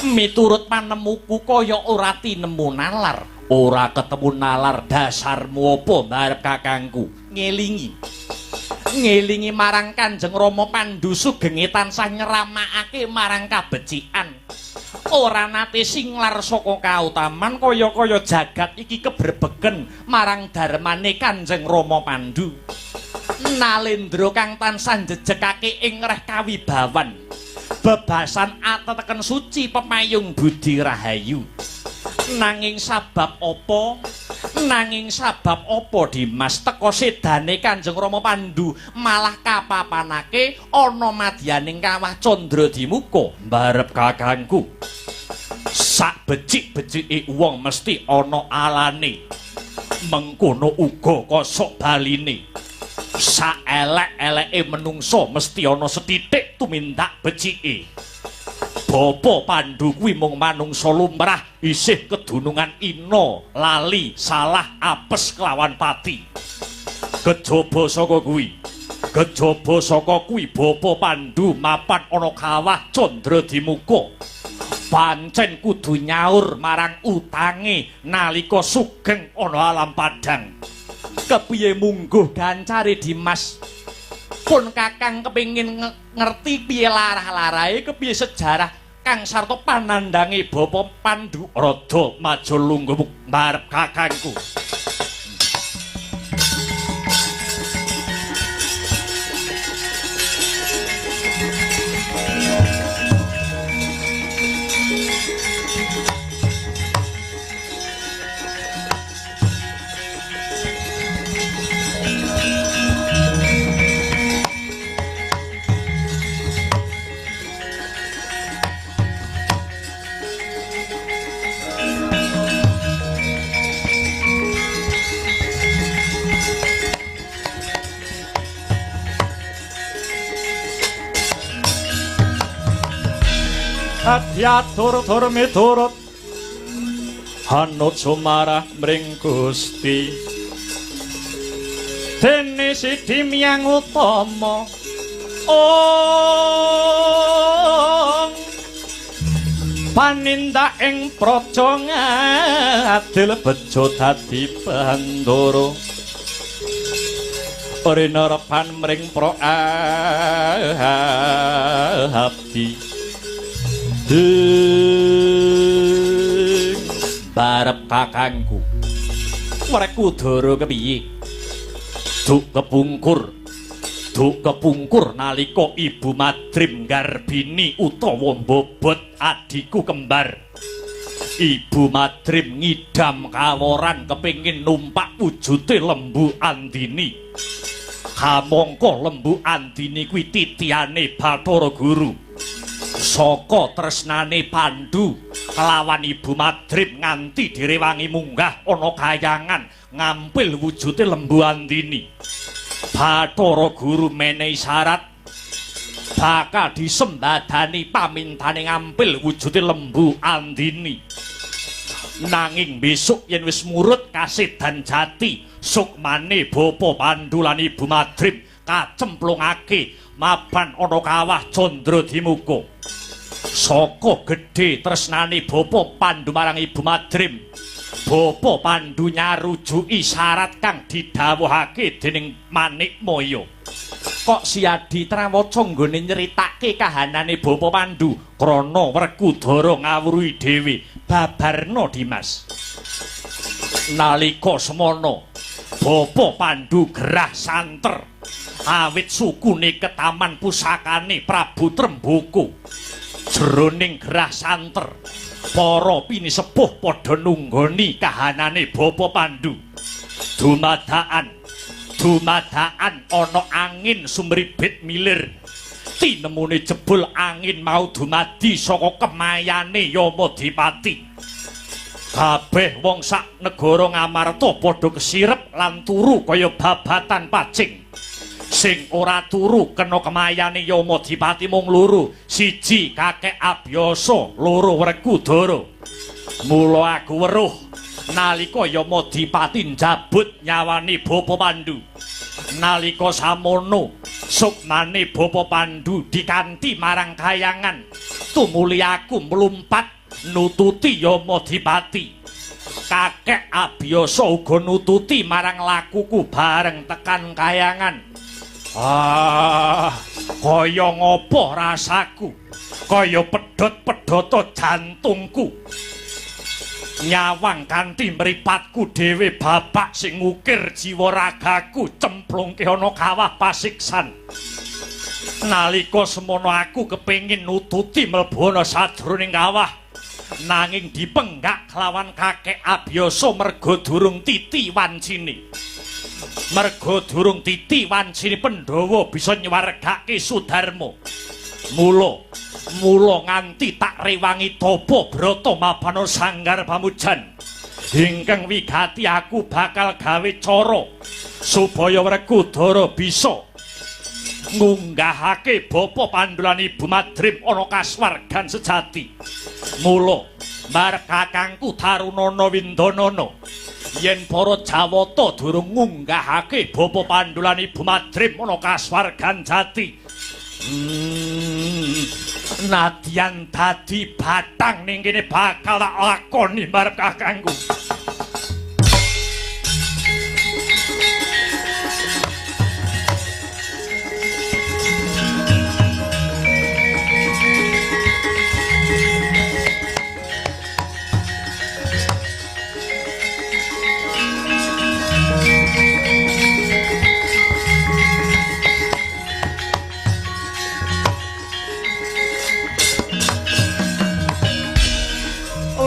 Miturut panemuku kaya ora tinemu nalar. Ora ketemu nalar dasarmu apa mbarep kakangku. Ngelingi. Ngelingi marang Kanjeng Rama Pandu sugenge tansah nyeramakake marang kabecikan. Ora nate singlar saka kautaman kaya-kaya jagat iki kebrebegen marang darmane Kanjeng Rama Pandu. Nalendra kang tansah njejegake ing reh kawibawan. Bebasan ateteken suci pepayung budi rahayu. Nanging sabab apa? Nanging sabab apa Dimas teka sedane Kanjeng Rama Pandu malah kapapanake ana madyaning kawah Candradimuka mbarep kakangku. Sak becik-becike wong mesti ana alane. Mengkono uga kosok baline. Sak elek-eleke menungso mesti ana sethithik tumindak becike. Bapa Pandu kuwi mung manungsa lumrah isih kedunungan ina, lali, salah, apes kelawan pati. Kejaba saka kuwi, kejaba saka kuwi Bapa Pandu mapan ana kawah Candradimuka. Pancen kudu nyaur marang utange nalika sugeng ana alam padhang. Kepiye mungguh gancare Dimas? Pun Kakang kepingin ngerti piye larah-larahe, kepiye sejarah kang sarta panandhange Bapa Pandu. Rada maju lungguh mbarep kakangku. Adyatur tur miturut hanut sumarah mring Gusti. Dene sidi miyang utama ong panindak ing praja ngadil bejo dadi bandara. Rinerepan mring pra abdi. Barep kakangku Werkudara kepiye? Duk kepungkur, duk kepungkur nalika Ibu Madrim nggarbini utawa mbobot adhiku kembar. Ibu Madrim ngidam kaworan kepingin numpak wujute Lembu Andini. Kamangka Lembu Andini kuwi titihane Bathara Guru. Saka tresnane Pandu kelawan Ibu Madrim nganti direwangi munggah ana kayangan ngampil wujute Lembu Andini. Bathara Guru menehi syarat Bakal disembadani pamintane ngampil wujude Lembu Andini. Nanging besok yen wis murut kasedan jati, sukmane Bapa Pandu lan Ibu Madrim kacemplungake mapan ana kawah Candradimuka. Saka gedhe tresnane Bapa Pandu marang Ibu Madrim, Bapa Pandu nyarujuki syarat kang didhawuhake dening Manikmaya. Kok Siadi trawaca nggone nyeritake kahanane Bapa Pandu krana Werkudara ngawruhi dhewe babarna Dimas. Nalika semana Bapa Pandu gerah santer awit sukune ketaman pusakane Prabu Tremboko. Jroning gerah santer para pinisepuh padha nunggoni kahanane Bapa Pandu. Dumadakan ana angin sumribit milir. Tinemune jebul angin mau dumadi saka kemayane Yamadipati. Kabeh wong sak negara Ngamarta padha kesirep lan turu kaya babatan pacing. Sing ora turu kena kemayane Yamadipati mung loro, siji Kakek Abyasa, loro Werkudara. Mula aku weruh nalika Yamadipati njabut nyawane Bapa Pandu. Nalika samono sukmane Bapa Pandu dikanti marang kayangan, tumuli aku mlumpat nututi Yamadipati. Kakek Abyasa uga nututi marang lakuku bareng tekan kayangan. Ah, kaya ngopo rasaku, kaya pedhot-pedhota jantungku. Nyawang kanthi mripatku dhewe bapak sing ngukir jiwa ragaku cemplungke ana kawah pasiksan. Nalika semono aku kepengin nututi mlebu ana sajroning kawah, nanging dipenggak kelawan Kakek Abyasa merga durung titi wancine. Merga durung titi wancine Pandhawa bisa nyuwargake Sudarma. Mula nganti tak rewangi tapa brata mapana sanggar pamujan. Ingkang wigati aku bakal gawe cara supaya Werkudara bisa ngunggahake Bapa Pandu lan Ibu Madrim ana kasuwargan sejati. Mula marek kakangku Tarunana Windanana, yen para Jawata durung ngunggahake Bapa Pandu lan Ibu Madrim ana kasuwargan jati, nadyan dadi batang ning kene bakal tak lakoni marep kakangku.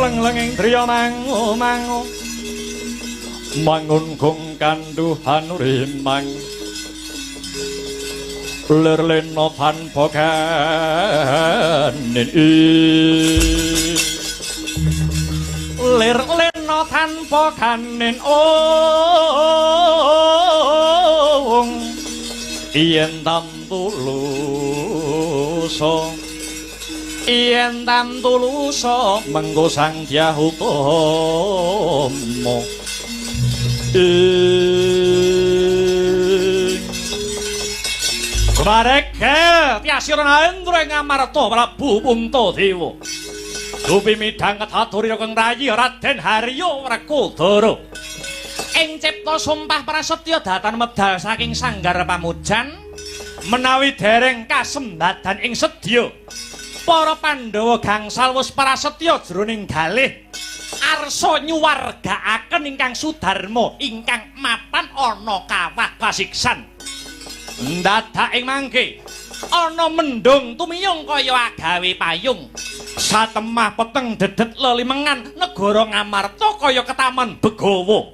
Leng-lenging driya mangu mangu mangun gong kanduhan rimang lir lena tanpa kanin lir lena tanpa kanin ong yen tantulusa yen tantulusa mengko Sang Dyah Utama ing Kumarekel tiasira Naendra ing Amarta Prabu Puntadewa dupi midhang kethaturi kang rayi Raden Harya Werkudara ing cipta sumpah prasetya datan medal saking sanggar pamujan menawi dereng kasembadan ing sedya para Pandhawa gangsal wus prasetya jroning galih arsa nyuwargaaken ingkang Sudarma ingkang mapan ana kawah kasiksan. Ndadak ing mangke ana mendung tumiyung kaya agawe payung. Satemah peteng dedet lelimengan negara Ngamarta kaya ketaman Begawa.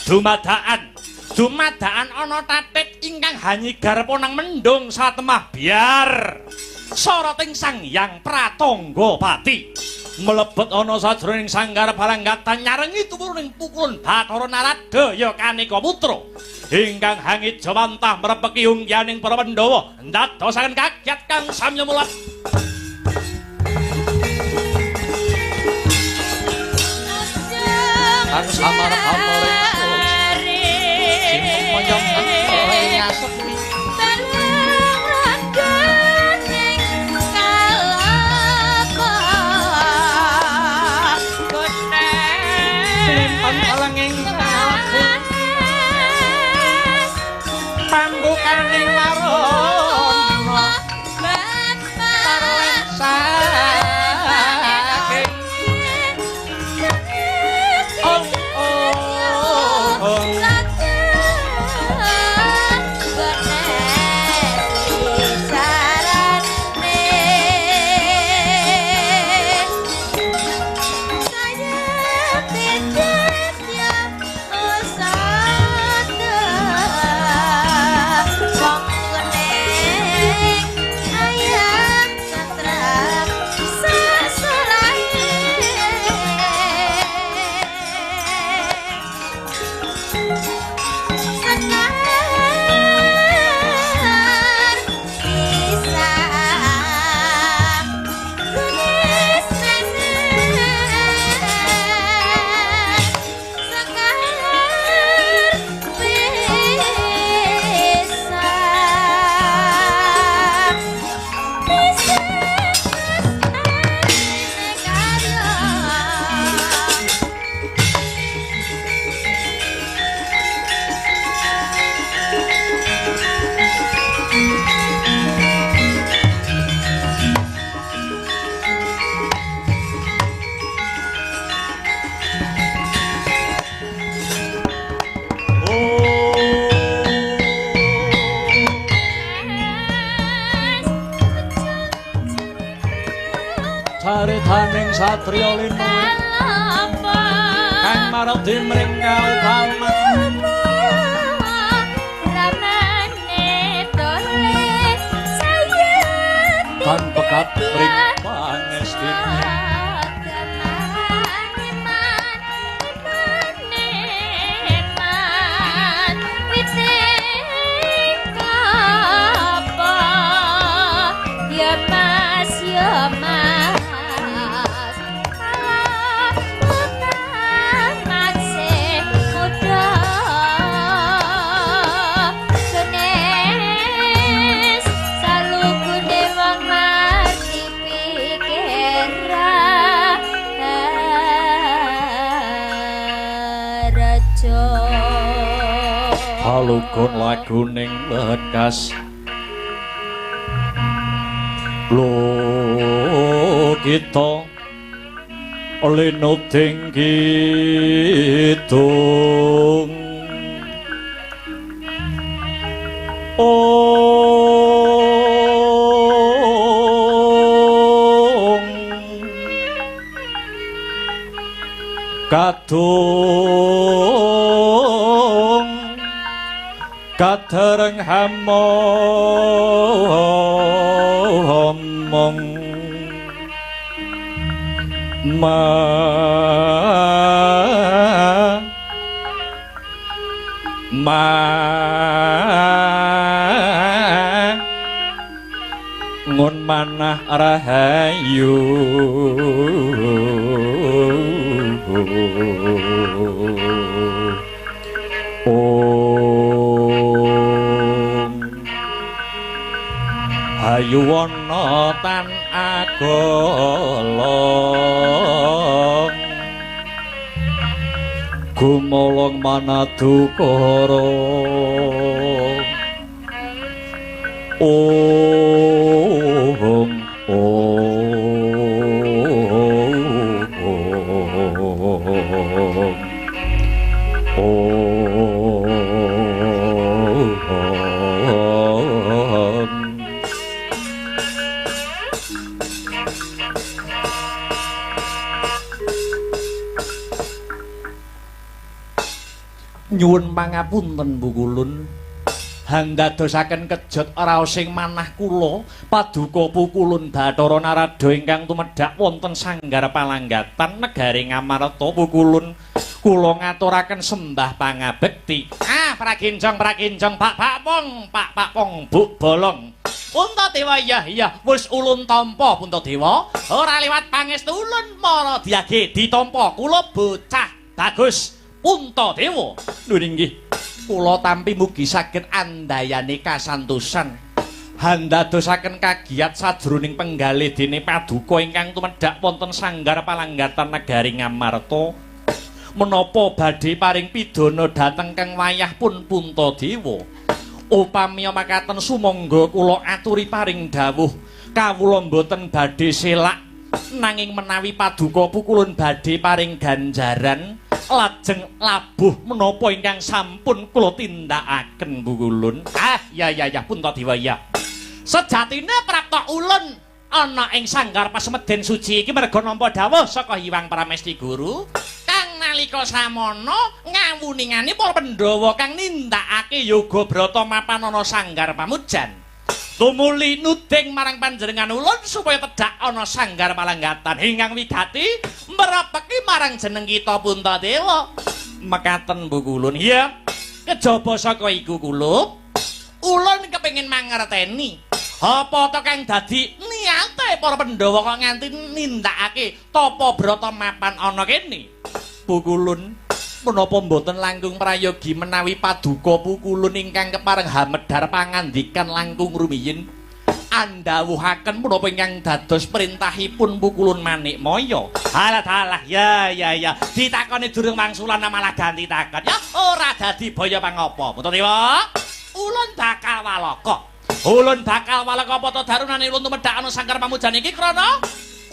Dumadakan Dumadakan ana tatit ingkang hanyigar ponang mendung satemah biar soroting Sang Hyang Pratangga Pati mlebet ana sajroning sanggar balanggatan nyarengi tumuruning pukulun Bathara Narada ya Kaneka Putra ingkang hangijawantah mrepeki ungyaning para Pandhawa ndadosaken kagyat kang samya mulat. Kang samar amoring simpemoyong ngasepi pambukaning warana saking ong ong caritaning satriya linuwih kang mardi mring kautaman ramane tulis sayet tan pekat mring pangestine Halugon laguning lekas lo kita linuting kidung ong kadung kadereng hamomong ma ma ngun manah rahayu Om Hayu wana tan agolong gumolong manadukara Om Om Om Nyuwun pangapunten Pukulun. Handadosaken kejot raosing manah kula paduka Pukulun Bathara Narada ingkang tumedhak wonten sanggar palanggatan negari Ngamarta Pukulun. Kula ngaturaken sembah pangabekti. Ah, praginjong praginjong Pak Pak Pong, Pak Pak Pong Buk Bolong. Puntadewa iya iya wis ulun tampa Puntadewa. Ora liwat pangestu ulun mara diage ditampa kula bocah bagus Puntadewa. Lho inggih. Kula tampi mugi saged andayani kasantosan. Handadosaken kagiyat sajroning penggalih dene paduka ingkang tumedhak wonten sanggar palanggatan negari Ngamarta. Menapa badhe paring pidana dhateng kang wayah pun Puntadewa. Upami makaten sumangga kula aturi paring dawuh kawula mboten badhe selak nanging menawi paduka Pukulun badhe paring ganjaran lajeng labuh menapa ingkang sampun kula tindakaken Pukulun. Ah ya ya ya Puntadewa ya. Sejatine prapta ulun ana ing sanggar pasemeden suci iki merga nampa dawuh saka Hyang Pramesti Guru kang nalika samana ngawuningani para Pandhawa kang nindakake yoga brata mapan ana sanggar pamujan. Tumuli nuding marang panjenengan ulun supaya tedhak ana sanggar palanggatan ingkang wigati mrepeki marang jeneng kita Puntadewa. Mekaten Pukulun. Iya. Kejaba saka iku kulup, ulun kepengin mangerteni apa to kang dadi niate para Pandhawa kok nganti nindakake tapa brata mapan ana kene. Pukulun, menapa mboten langkung prayogi menawi paduka Pukulun ingkang kepareng hamedhar pangandikan langkung rumiyin andhawuhaken menapa ingkang dados perintahipun Pukulun Manikmaya. Halah halah ya ya ya ditakoni durung wangsulan malah ganti takon. Ya ora dadi baya pangapa. Puntadewa, ulun bakal walaka. Ulun bakal walaka apa to darunane ulun tumedhak ana sanggar pamujan iki krana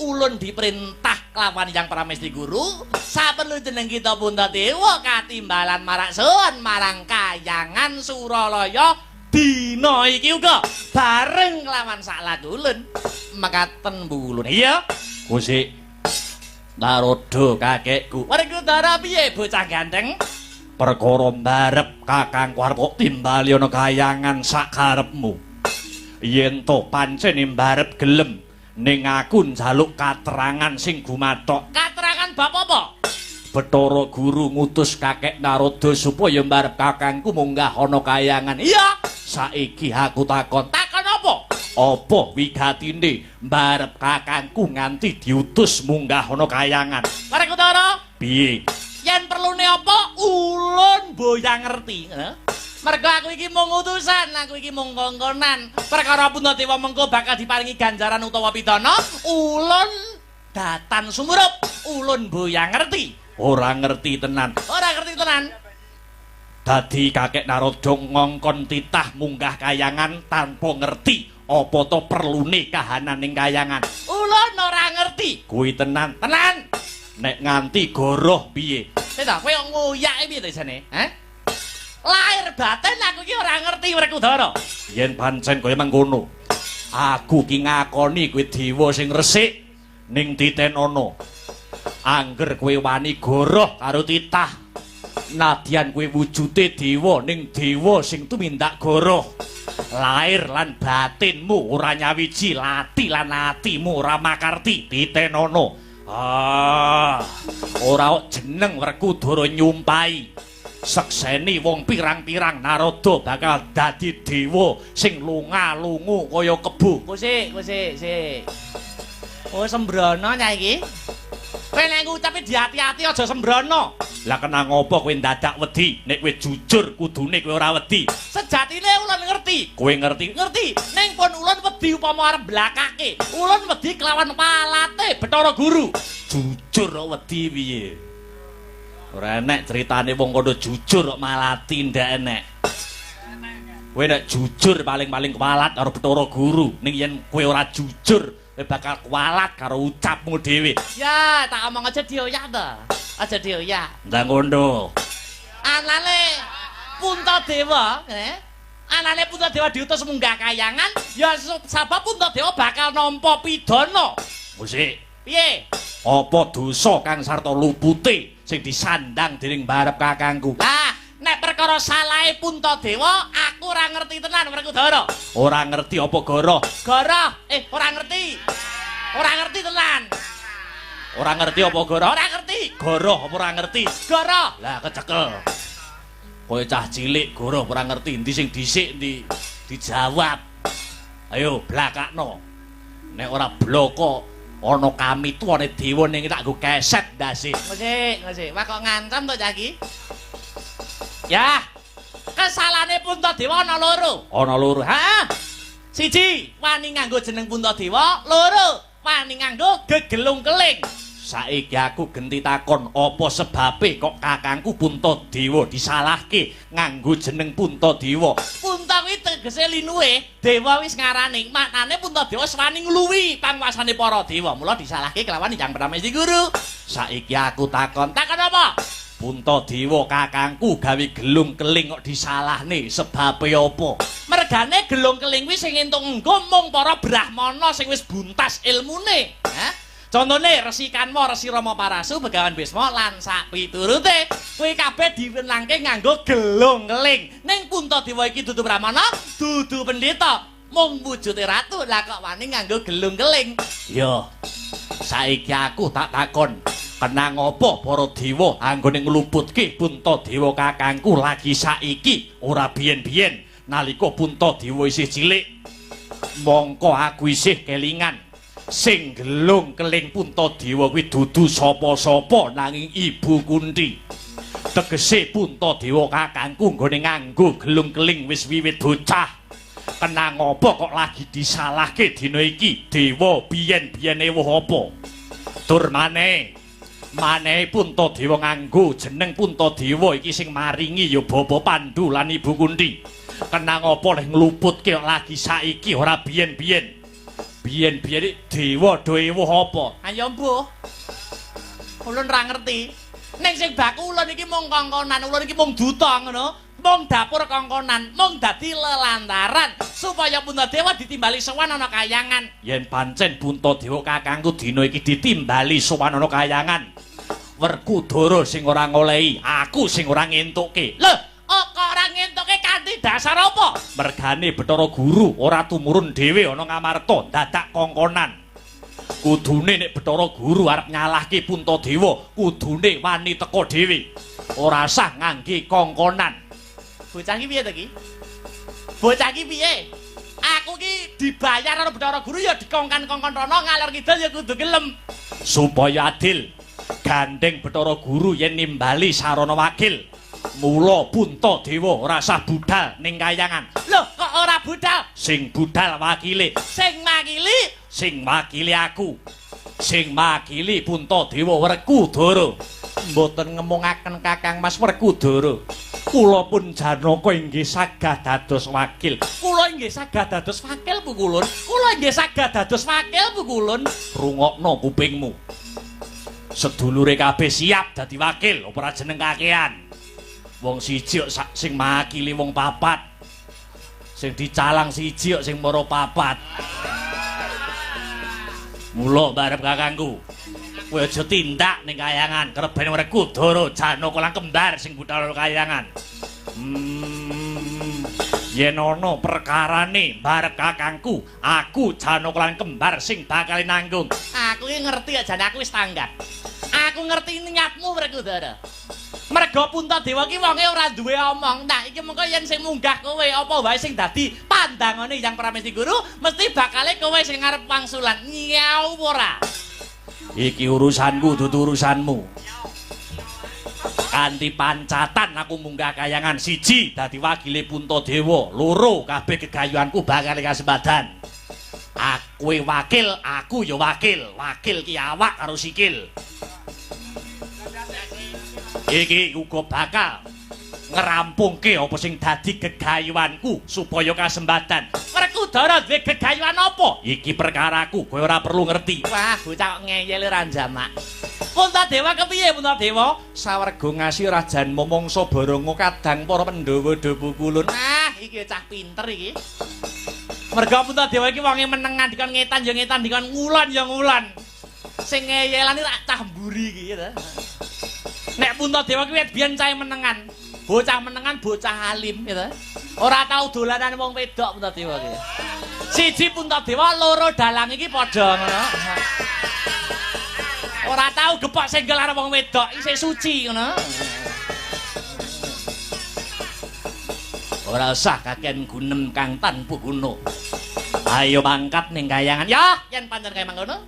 ulun diperintah kelawan Hyang Pramesti Guru saperlu jeneng kita Puntadewa katimbalan marak sowan marang kayangan Suralaya dina iki uga bareng kelawan saklaku ulun. Mekaten Pukulun. Iya Gusti Narada kakekku. Werkudara piye bocah ganteng? Perkara mbarep kakangku arep kok timbali ana kayangan sakarepmu. Yen to pancen mbarep gelem ning aku njaluk katerangan sing gumathok. Katerangan bab apa? Bathara Guru ngutus kakek Narada supaya mbarep kakangku munggah ana kayangan. Iya, saiki aku takon. Takon apa? Apa wigatine mbarep kakangku nganti diutus munggah ana kayangan? Werkudara, piye? Yen perlune apa ulun boyang ngerti. Mergo aku iki mung utusan, aku iki mung kongkonan. Perkara Puntadewa mengko bakal diparingi ganjaran utawa pidana, ulun datan sumurup, ulun boyang ngerti. Ora ngerti tenan. Ora ngerti tenan. Dadi kakek Narada ngongkon titah munggah kayangan tanpa ngerti apa to perlune kahanan ning kayangan. Ulun ora ngerti. Kuwi tenan. Tenan. Nek nganti goroh piye? Ta kowe ngoyake piye to jane? Hah? Lahir batin aku iki ora ngerti Werkudara. Yen pancen kaya mengkono, aku ki ngakoni kowe dewa sing resik ning titenono. Angger kowe wani goroh karo titah, nadyan kowe wujude dewa ning dewa sing tumindak goroh. Lahir lan batinmu ora nyawiji, lati lan atimu ora makarti, titenono. Ah, ora jeneng Werkudara nyumpahi. Sekseni wong pirang-pirang Narada bakal dadi dewa sing lunga-lungu kaya kebo. Kusik, kusik, sik. Oh sembrono nya iki. Kowe nek ngucapi diati-ati aja sembrono. Lah kena ngopo kowe ndadak wedi? Nek kowe jujur kudune kowe ora wedi. Sejatine ulun ngerti. Kowe ngerti? Ngerti. Ning pun ulun wedi upama arep mblakake. Ulun wedi kelawan palate Bathara Guru. Jujur kok wedi piye? Ora enek critane wong kono jujur kok malati ndak enek. Kowe nek jujur paling-paling kualat karo Bathara Guru. Ning yen kowe ora jujur, kowe bakal kualat karo ucapmu dhewe. Ya, tak omong aja dioyak to. Aja dioyak. Ndak ngono. Anane Puntadewa, Anane Puntadewa diutus munggah kayangan, ya sabab Puntadewa bakal nampa pidana. Musik. Piye? Apa dosa kang sarta lupute sing disandang dening barep kakangku? Lah, nek Perkara salahe Puntadewa aku ora ngerti tenan Werkudara. Ora ngerti apa goro? Goro, ora ngerti. Ora ngerti tenan. Ora ngerti apa goro? Ora ngerti. Goro apa ora ngerti? Goro. Lah kecekel. Kowe cah cilik goro ora ngerti endi sing dhisik endi dijawab. Ayo blakakno. Nek ora bloko ana kamituwane dewa ning tak nggo keset ndase. Ngosik, ngosik. Wah kok ngancam to cah iki? Ya. Kesalahane Puntadewa ana loro. Ana loro. Heeh. Siji, wani nganggo jeneng Puntadewa, loro, wani nganggo gegelung keling. Saiki aku genti takon, apa sebabe kok kakangku Puntadewa disalahke nganggo jeneng Puntadewa? Punta kuwi tegese linuwe, dewa wis ngarani, maknane Puntadewa wis wani ngluwi panguasane para dewa. Mula disalahke kelawan Hyang Pramesti Guru. Saiki aku takon, Takon apa? Puntadewa kakangku gawe gelung keling kok disalahne, sebabe apa? Mergane gelung keling kuwi sing entuk nggo mung para brahmana sing wis buntas ilmune. Hah? Contone Resi Kanwa, Resi Rama Parasu, Begawan Bisma lan sak piturute kuwi kabeh diwenangke nganggo gelung keling. Ning Puntadewa iki dudu brahmana, dudu pendeta, mung wujude ratu. Lah kok wani nganggo gelung keling? Yo. Saiki aku tak takon, kenang apa para dewa anggone ngluputke Puntadewa kakangku lagi saiki ora biyen-biyen nalika Puntadewa isih cilik? Mongko aku isih kelingan sing gelung keling Puntadewa kuwi dudu sapa-sapa nanging Ibu Kunti. Tegese Puntadewa kakangku nggone nganggo gelung keling wis wiwit bocah. Kenang apa kok lagi disalahke dina iki? Dewa biyen-biyene ewuh apa? Tur maneh manehe Puntadewa nganggo jeneng Puntadewa iki sing maringi ya Bapa Pandu lan Ibu Kunti. Kenang apa leh ngluputke kok lagi saiki ora biyen-biyen? Biyen-biyen dewa do ewuh apa? Ayo mbuh. Ulun ra ngerti. Ning sing baku ulun iki mung kongkonan, ulun iki mung duta ngono. Mung dapur kongkonan, mung dadi lelantaran supaya Puntadewa ditimbali sowan ana kayangan. Yen pancen Puntadewa kakangku dina iki ditimbali sowan ana kayangan, Werkudara sing ora ngolehi, aku sing ora ngentukke. Lho, kok ora ngentukke kanthi dasar apa? Mergane Bathara Guru ora tumurun dhewe ana Ngamarta dadak kongkonan. Kudune nek Bathara Guru arep nyalahke Puntadewa, kudune wani teka dhewe. Ora sah ngangge kongkonan. Bocah iki piye to iki? Bocah iki piye? Aku ki dibayar karo Bathara Guru ya dikongkan-kongkon rono ngalor ngidul ya kudu gelem. Supaya adil, gandeng Bathara Guru yen nimbali sarana wakil. Mula Puntadewa ora sah budal ning kayangan. Lho, kok ora budal? Sing budal wakile. Sing makili? Sing makili aku. Sing makili Puntadewa Werkudara. Mboten ngemungaken Kakang Mas Werkudara. Kula pun Janaka inggih sagah dados wakil. Kula inggih sagah dados wakil Bu Kulun. Kula inggih sagah dados wakil Bu Kulun. Rungokno kupingmu. Sedulure kabeh siap dadi wakil, apa ora jeneng kakean. Wong siji kok sing makili wong papat. Sing dicalang siji kok sing mara papat. Mula barep kakangku. Kowe aja tindak ning kayangan, kereben Werkudara Janaka lan kembar sing budal kayangan. Yen ana perkarane barep kakangku, aku Janaka lan kembar sing bakal nanggung. Aku iki ngerti ya jane aku wis tanggap. Aku ngerti niatmu Werkudara. Merga Puntadewa ki wonge ora duwe omong. Nah, iki mengko yen sing munggah kowe apa wae sing dadi pandangane Hyang Pramesti Guru, mesti bakale kowe sing arep wangsulan. Nyau ora? Iki urusanku dudu urusanmu. Kanthi pancatan aku munggah kayangan, siji dadi wakile Puntadewa, loro kabeh gegayuhanku bakal kasempadan. Aku wakil, aku ya wakil. Wakil ki awak karo sikil. Iki uga bakal ngerampungke apa sing dadi gegayuhanku supaya kasembadan. Werkudara duwe gegayuhan apa? Iki perkaraku, kowe ora perlu ngerti. Wah, bocah kok ngeyel ora njamak. Puntadewa kepiye Puntadewa? Sawerga ngasih rajan momongso baronga kadang para Pandhawa do pukulun. Nah, iki cah pinter iki. Merga Puntadewa iki wonge menengan dikon ngetan ya ngetan, dikon ngulon ya ngulon. Sing ngeyelan iki cah mburi iki ya ta. Nek Puntadewa ki wit biyen cahe menengan. Bocah menengan bocah alim gitu. Ora tau dolanan wong wedok Puntadewa iki. Siji Puntadewa, loro dalang iki padha ngono. Ora tau gepok senggel karo wong wedok, isih suci ngono. Ora usah kakean gunem kang tanpa guna. Ayo mangkat ning kayangan. Ya, yen pancen kaya mangkono.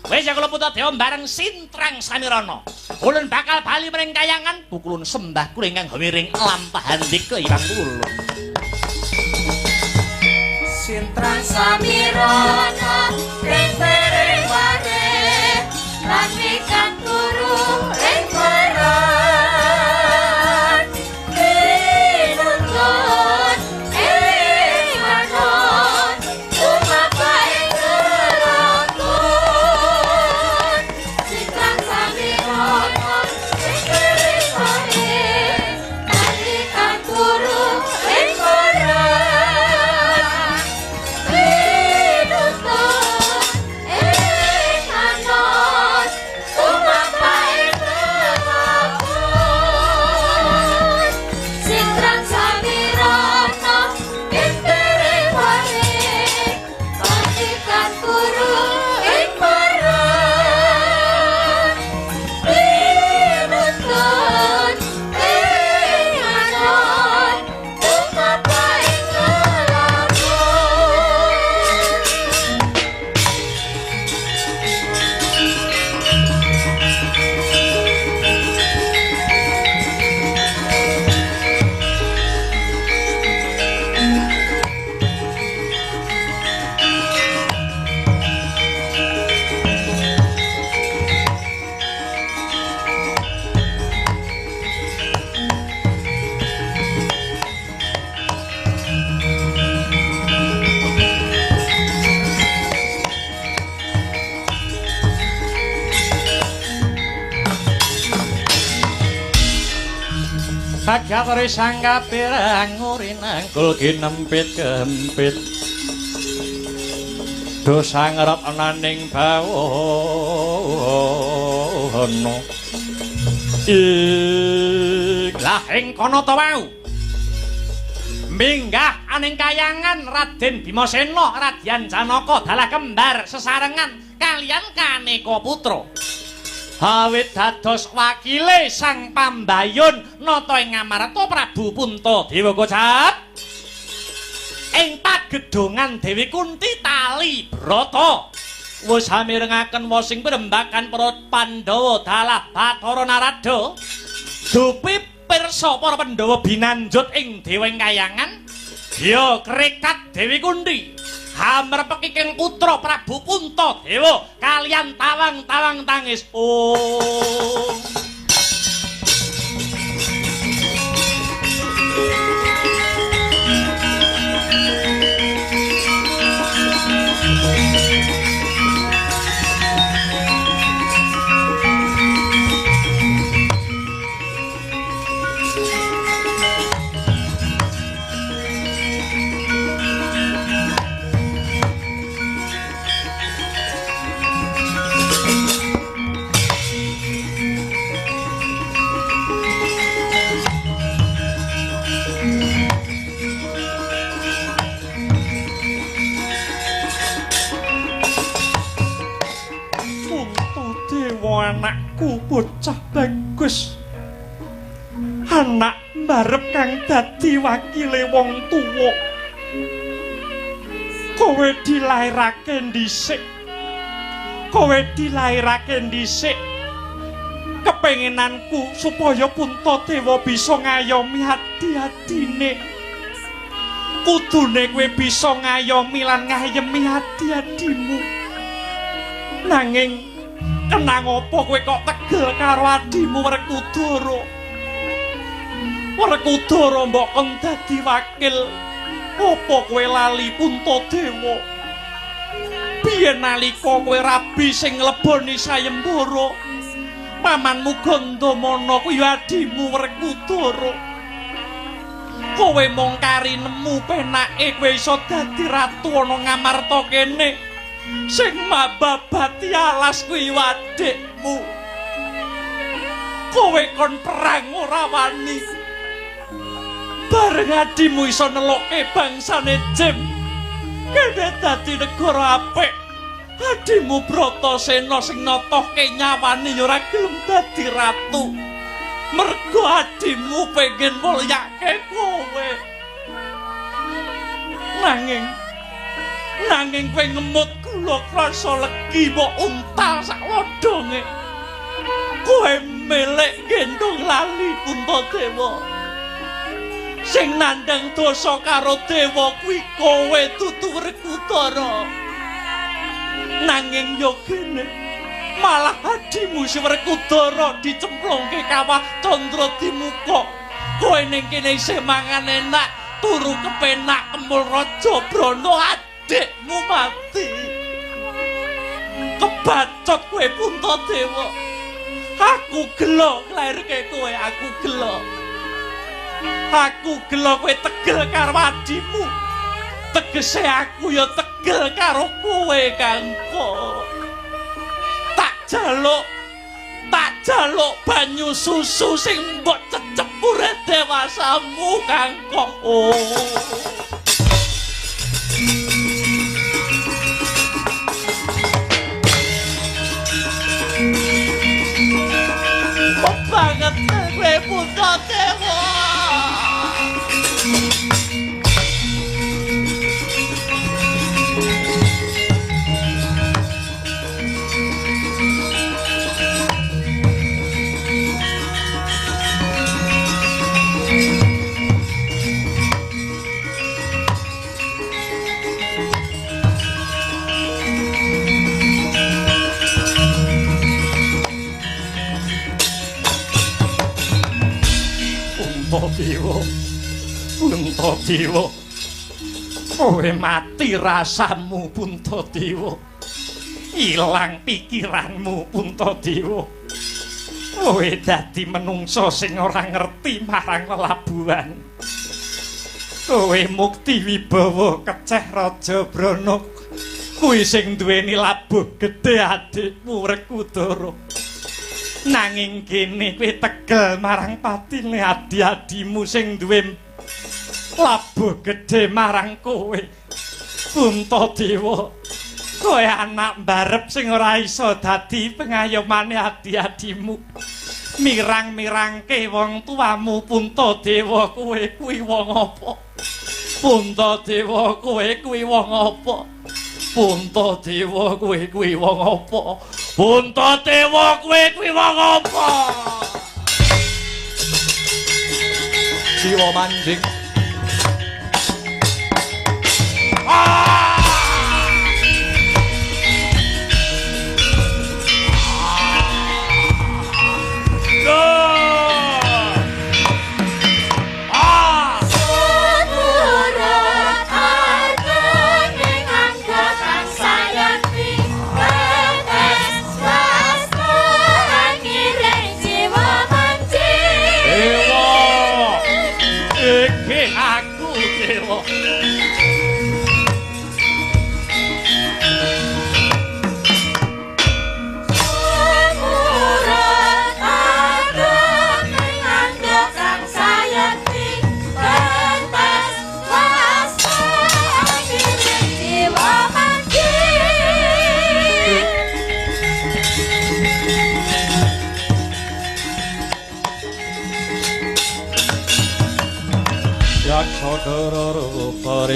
Wis ya kula Puntadewa bareng Sintrang Samirana. Ulun bakal bali maring kayangan, pukulun sembah kula ingkang miring lampahan dika Hyang Ulun. Sintrang Samirana ring pereng ware lan wikan turu ing peran pinutun ing manon tumapa ing kelakon. Sintrang Samirana ring pereng ware lan wikan turu ing peran pinutun ing manon tumapa ing kelakon. Sintrang Samirana ing pereng ware lan wikan turu ing peran pinutun ing manon tumapa ing kelakon. Kagatore sang kapirang urinangkul kinempit kempit. Dosa ngerep ananing bawono. Ing lah ing kono ta wau. Minggah aning kayangan Raden Bimasena, Radyan Janaka dalah kembar sesarengan kalian kaneka putra. Awit dados wakile Sang Pambayun nata ing Ngamarta Prabu Puntadewa Kocap. Ing pagedhongan Dewi Kunti tali brata wis amirengaken wasing prembakan para Pandhawa dalah Bathara Narada. Dupi pirsa para Pandhawa binanjut ing dewa ing kayangan. Ya krekat Dewi Kunti hamrepeki keng putra Prabu Puntadewa kalian tawang-tawang tangis. Oh. Puntadewa anakku bocah bagus. Anak mbarep kang dadi wakile wong tuwa. Kowe dilairake dhisik. Kowe dilairake dhisik. Kepengenanku supaya Puntadewa bisa ngayomi adi-adine. Kudune kowe bisa ngayomi lan ngayemi adi-adimu. Nanging kenang apa kowe kok tegel karo adimu Werkudara? Werkudara mbok kon dadi wakil. Apa kowe lali Puntadewa? Biyen nalika kowe rabi sing ngleboni sayembara, pamanmu Gandamana kuwi adimu Werkudara. Kowe mung kari nemu penake kowe iso dadi ratu ana Ngamarta kene. Sing mababati alas kuwi adikmu. Kowe kon perang ora wani. Bareng adimu iso nelokke bangsane Jem. Kene dadi negara apik. Adimu Bratasena sing notohke nyawane ya ora gelem dadi ratu. Mergo adimu pengen mulyake kowe. Nanging kowe ngemut kula krasa legi mbok untal sak lodonge. Kowe melek gendong lali Puntadewa. Sing nandhang dosa karo dewa kuwi kowe dudu Werkudara. Nanging yo kene malah adimu si Werkudara dicemplungke kawah Candradimuka. Kowe ning kene isih mangan enak, turu kepenak kemul Raja Brana, adikmu mati. Kebacot kowe Puntadewa. Aku gelo nglairke kowe, aku gelo. Aku gelo kowe tegel karo adimu. Tegese aku ya tegel karo kowe, Kangko. Tak jaluk banyu susu sing mbok cecep urip dewasamu, Kangko. Oh. Banget kowe Puntadewa. Puntadewa, Puntadewa, kowe mati rasamu Puntadewa, ilang pikiranmu Puntadewa, kowe dadi menungso sing ora ngerti marang lelabuhan, kowe mukti wibawa keceh Raja Brana, kuwi sing duweni labuh gedhe adikmu Werkudara. Nanging kene kowe tegel marang patine adi-adimu sing duwe labuh gedhe marang kowe. Puntadewa, kowe anak mbarep sing ora iso dadi pengayomane adi-adimu. Mirang-mirangke wong tuamu Puntadewa, kowe kuwi wong apa? Puntadewa, kowe kuwi wong apa? Puntadewa, kowe kuwi wong apa? Puntadewa, kowe kuwi wong apa? Jiwa manjing.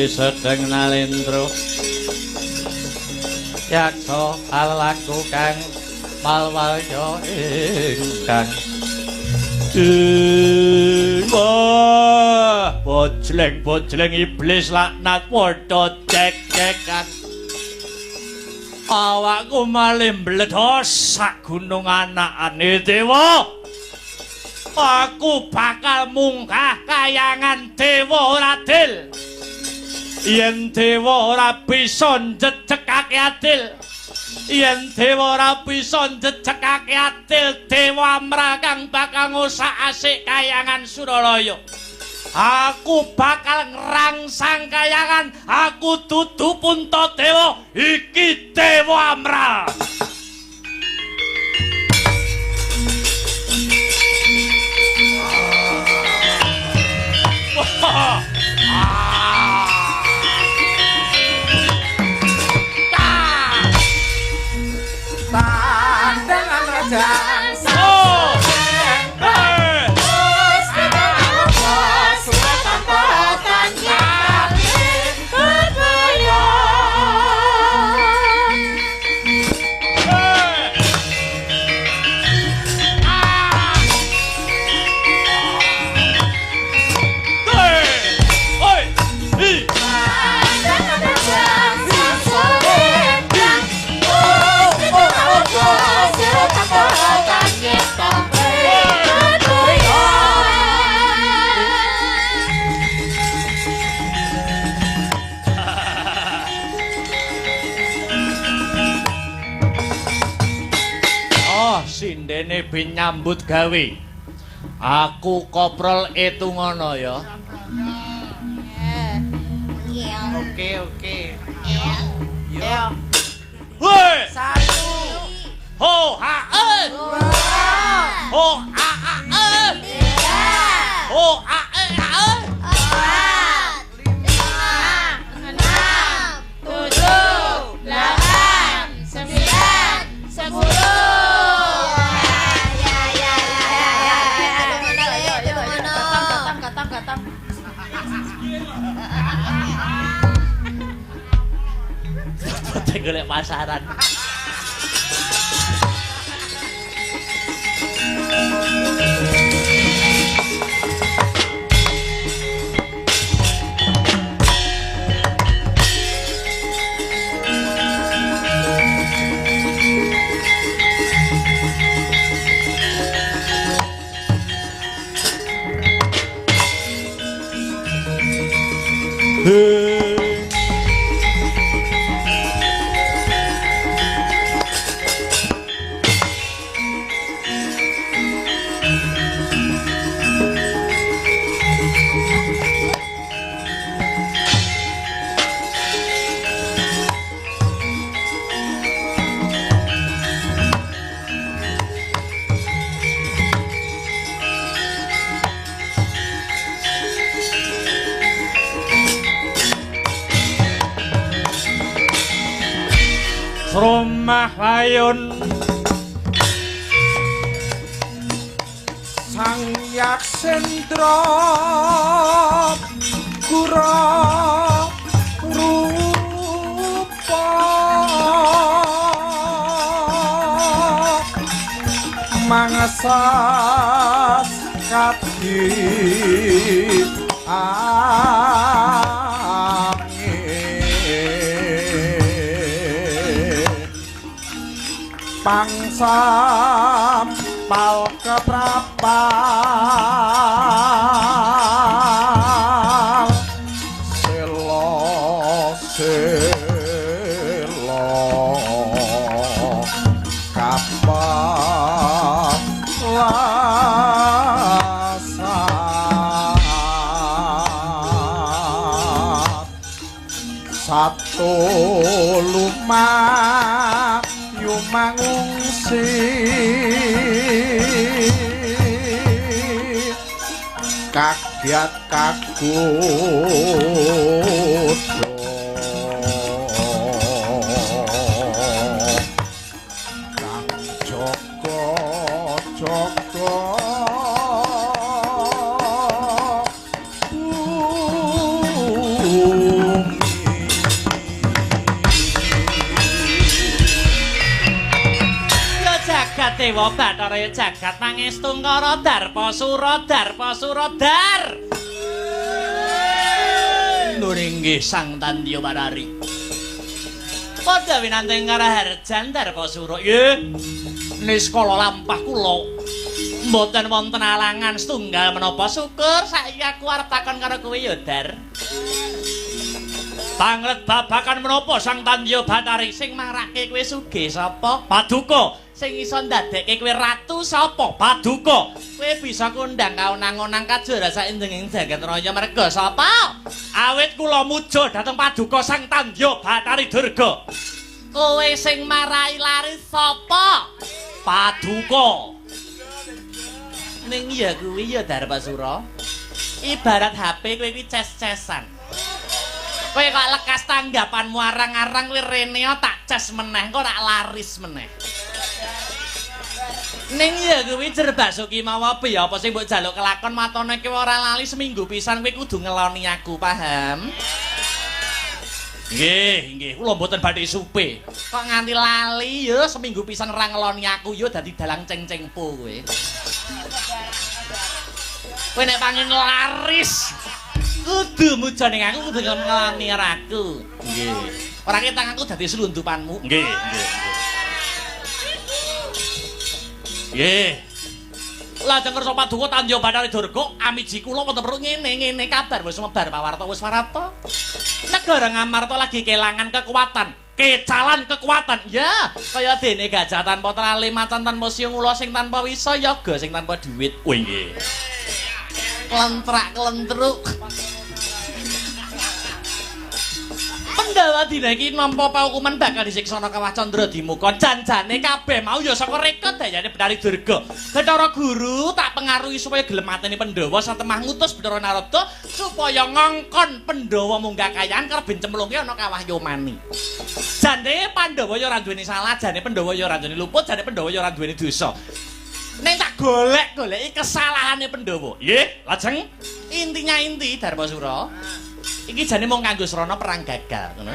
Sedeng nalendra yaksa alaku kang malwalya ingkang dewa. Bojleng-bojleng iblis laknat padha cek-cekan. Awakku malih mbledhos sak gunung anakane dewa. Aku bakal munggah kayangan dewa ora adil. Yen dewa ora bisa njejekake adil, yen dewa ora bisa njejekake adil, dewa amra kang bakal ngusak-asik kayangan Suralaya. Aku bakal ngrangsang kayangan, aku dudu Puntadewa, iki dewa amra. Sindene ben nyambut gawe. Aku koprol etungono ya. Oke, oke. Yo. Woi. 1. Ho ha e. 2. Ho a a e. 3. Ho a e a e. 4, 5, 6, 7, 8, 9, 10. Ya ya ya ya ya. Gatang, gatang, gatang. Golek pasaran. Rumah layun Sang Yaksendra kura rupa mangesas kadi pangsam pal keprapal selo selo kapal lasat satu lumah mangungsi kagiat kagodha kang jaga jaga Dewa Bathara jagat pangestungkara darpa sura darpa sura dar. Nur inggih Sang Tandya Barari. Padha winanting karaharjan darpa sura. Nggih. Niskala lampah kula mboten wonten alangan setunggal menapa syukur saiki aku arep takon karo kowe ya Dar. Panglet babakan menapa Sang Tandya Bathari sing marake kowe sugih sapa? Paduka. Sing iso ndadekke kowe ratu sapa? Paduka. Kowe bisa kondang kaonang-onang kajora saindenging jagat raya merga sapa? Awit kula muja dhateng Paduka Sang Tandya Bathari Durga. Kowe sing marai laris sapa? Paduka. Ning ya kuwi ya Darpasura. Ibarat HP kowe kuwi ces-cesan. Kowe kok lekas tanggapanmu arang-arang kowe rene tak ces meneh kok ora laris meneh. Ning ya kuwi Jer Basuki mawa piye apa sing mbok jaluk kelakon matone kowe ora lali seminggu pisan kowe kudu ngeloni aku, paham? Nggih, nggih, kula mboten badhe supe. Kok nganti lali ya seminggu pisan ora ngeloni aku ya dadi dalang ceng-cengpo kowe. Kowe nek pangin laris kudu muja ning aku kudu ngeloni karo aku. Nggih. Ora ketang aku dadi selundupanmu. Nggih, nggih. Nggih. Lajeng kersa Paduka Tandya Bathari Durga amiji kula wonten perlu ngene-ngene kabar wis sumebar pawarta wis warata. Negara Ngamarta lagi kelangan kekuatan. Kecalan kekuatan. Ya, kaya dene gajah tanpa trale, macan tanpa siung, ula sing tanpa wisa, yoga sing tanpa duit. Oh nggih. Klentrak klentruk. Pandhawa dina iki nampa paukuman bakal disiksa ana Kawah Candra Dimuka. Janjane kabeh mau ya saka reka dayane Bathari Durga. Bathara Guru tak pengaruhi supaya gelem mateni Pandhawa satemah ngutus Bathara Narada supaya ngongkon Pandhawa munggah kayangan karo ben cemplungke ana Kawah Yomani. Jane Pandhawa ya ora duweni salah, jane Pandhawa ya ora duweni luput, jane Pandhawa ya ora duweni dosa. Ning tak golek-goleki kesalahane Pandhawa. Nggih, lajeng intinya inti Darmasura. Iki jane mung kanggo srana perang gagal ngono.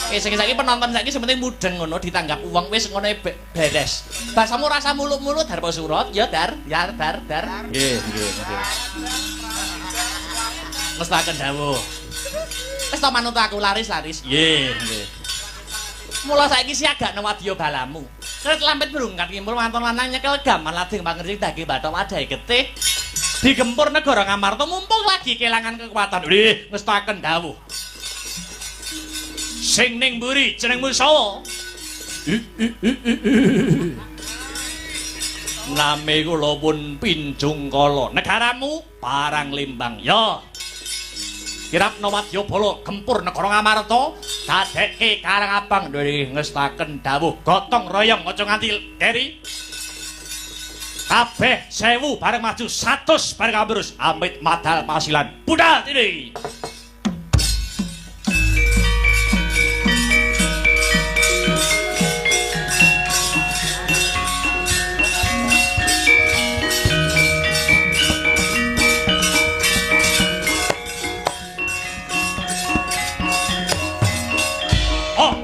Sing saiki penonton saiki sing penting mudeng ngono ditanggap wong wis ngono beres. Basamu rasa muluk-muluk Darmasura ya Dar, ya Dar, Dar. Nggih, nggih, nggih. Mestaken dawuh. Wis to manut aku laris-laris. Nggih, nggih. Mula saiki siagakno wadya balamu. Kret lampit brungkat ngimpul wanton lanang nyekel gaman lading pangerti daging bathok wadahe getih. Digempur negara Ngamarta mumpung lagi kelangan kekuatan. Nggih, ngestaken dawuh. Sing ning mburi jenengmu sapa? Nami kula pun Pinjungkala. Negaramu Parang Limbang. Ya. Kirapna wadya bala gempur negara Ngamarta dadekke Karang Abang. Nggih, ngestaken dawuh gotong royong aja nganti keri. Kabeh 1000 bareng maju 100 bareng ambrus amit madal pasilan budal ini. Oh.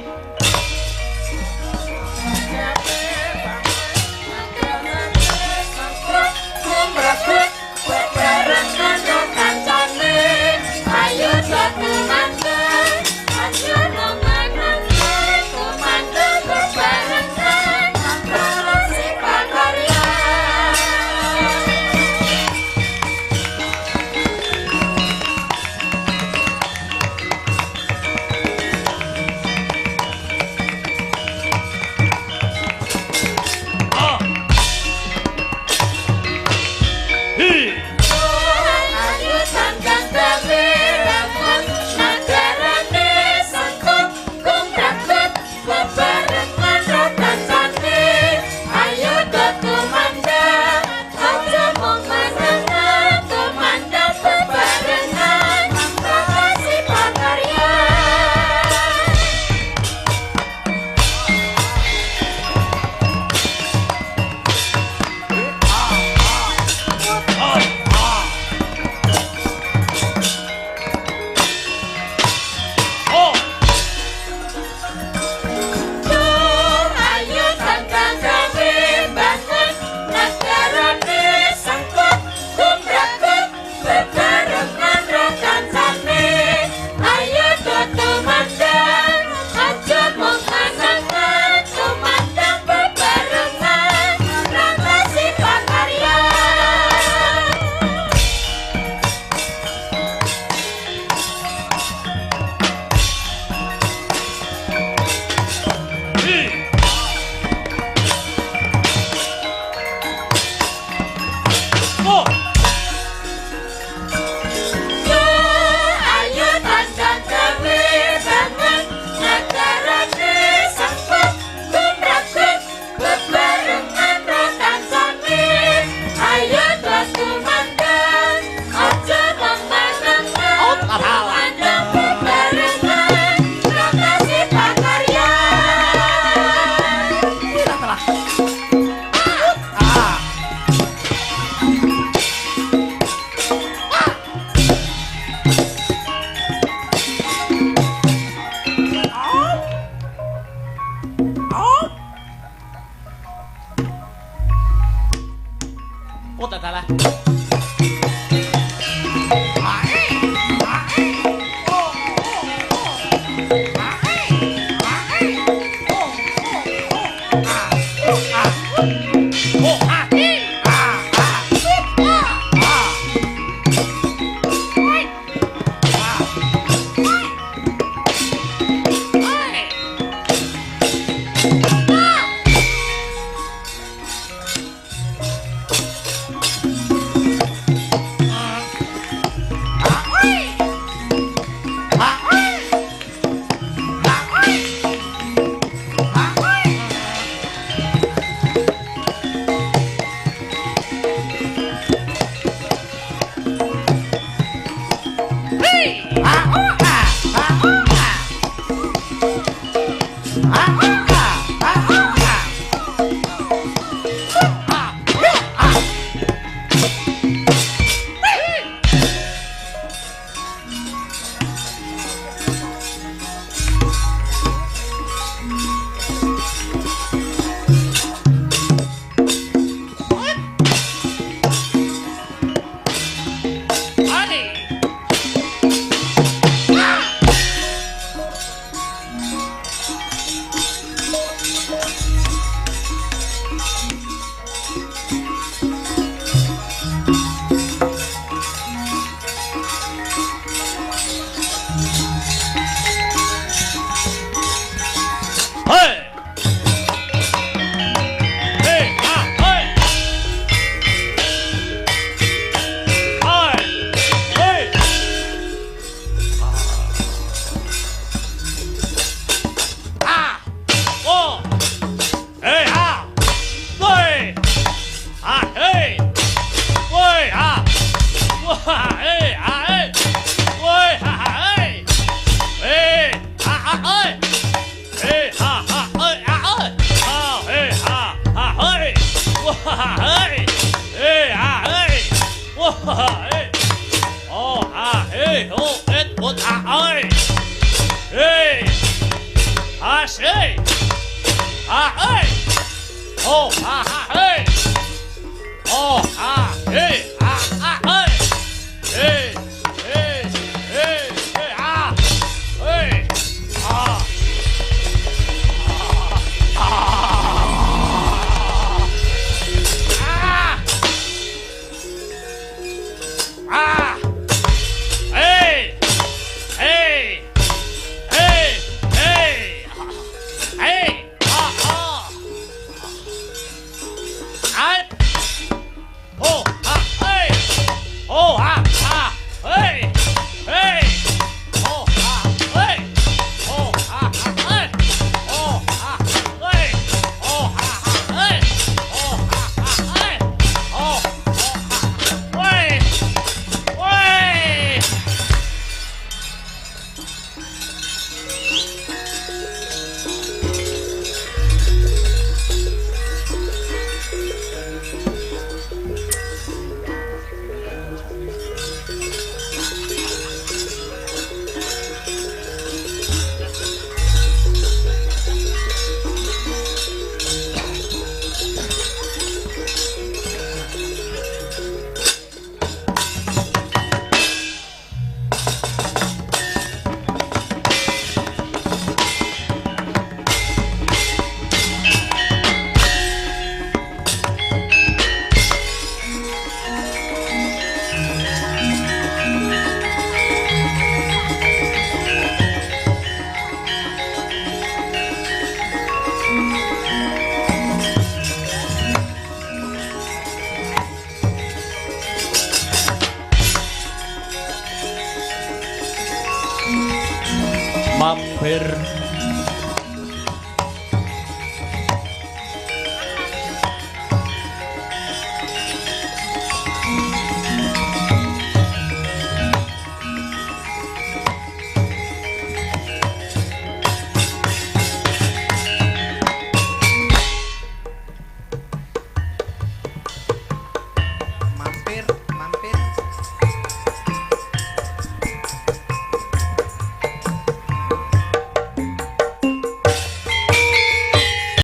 Mampir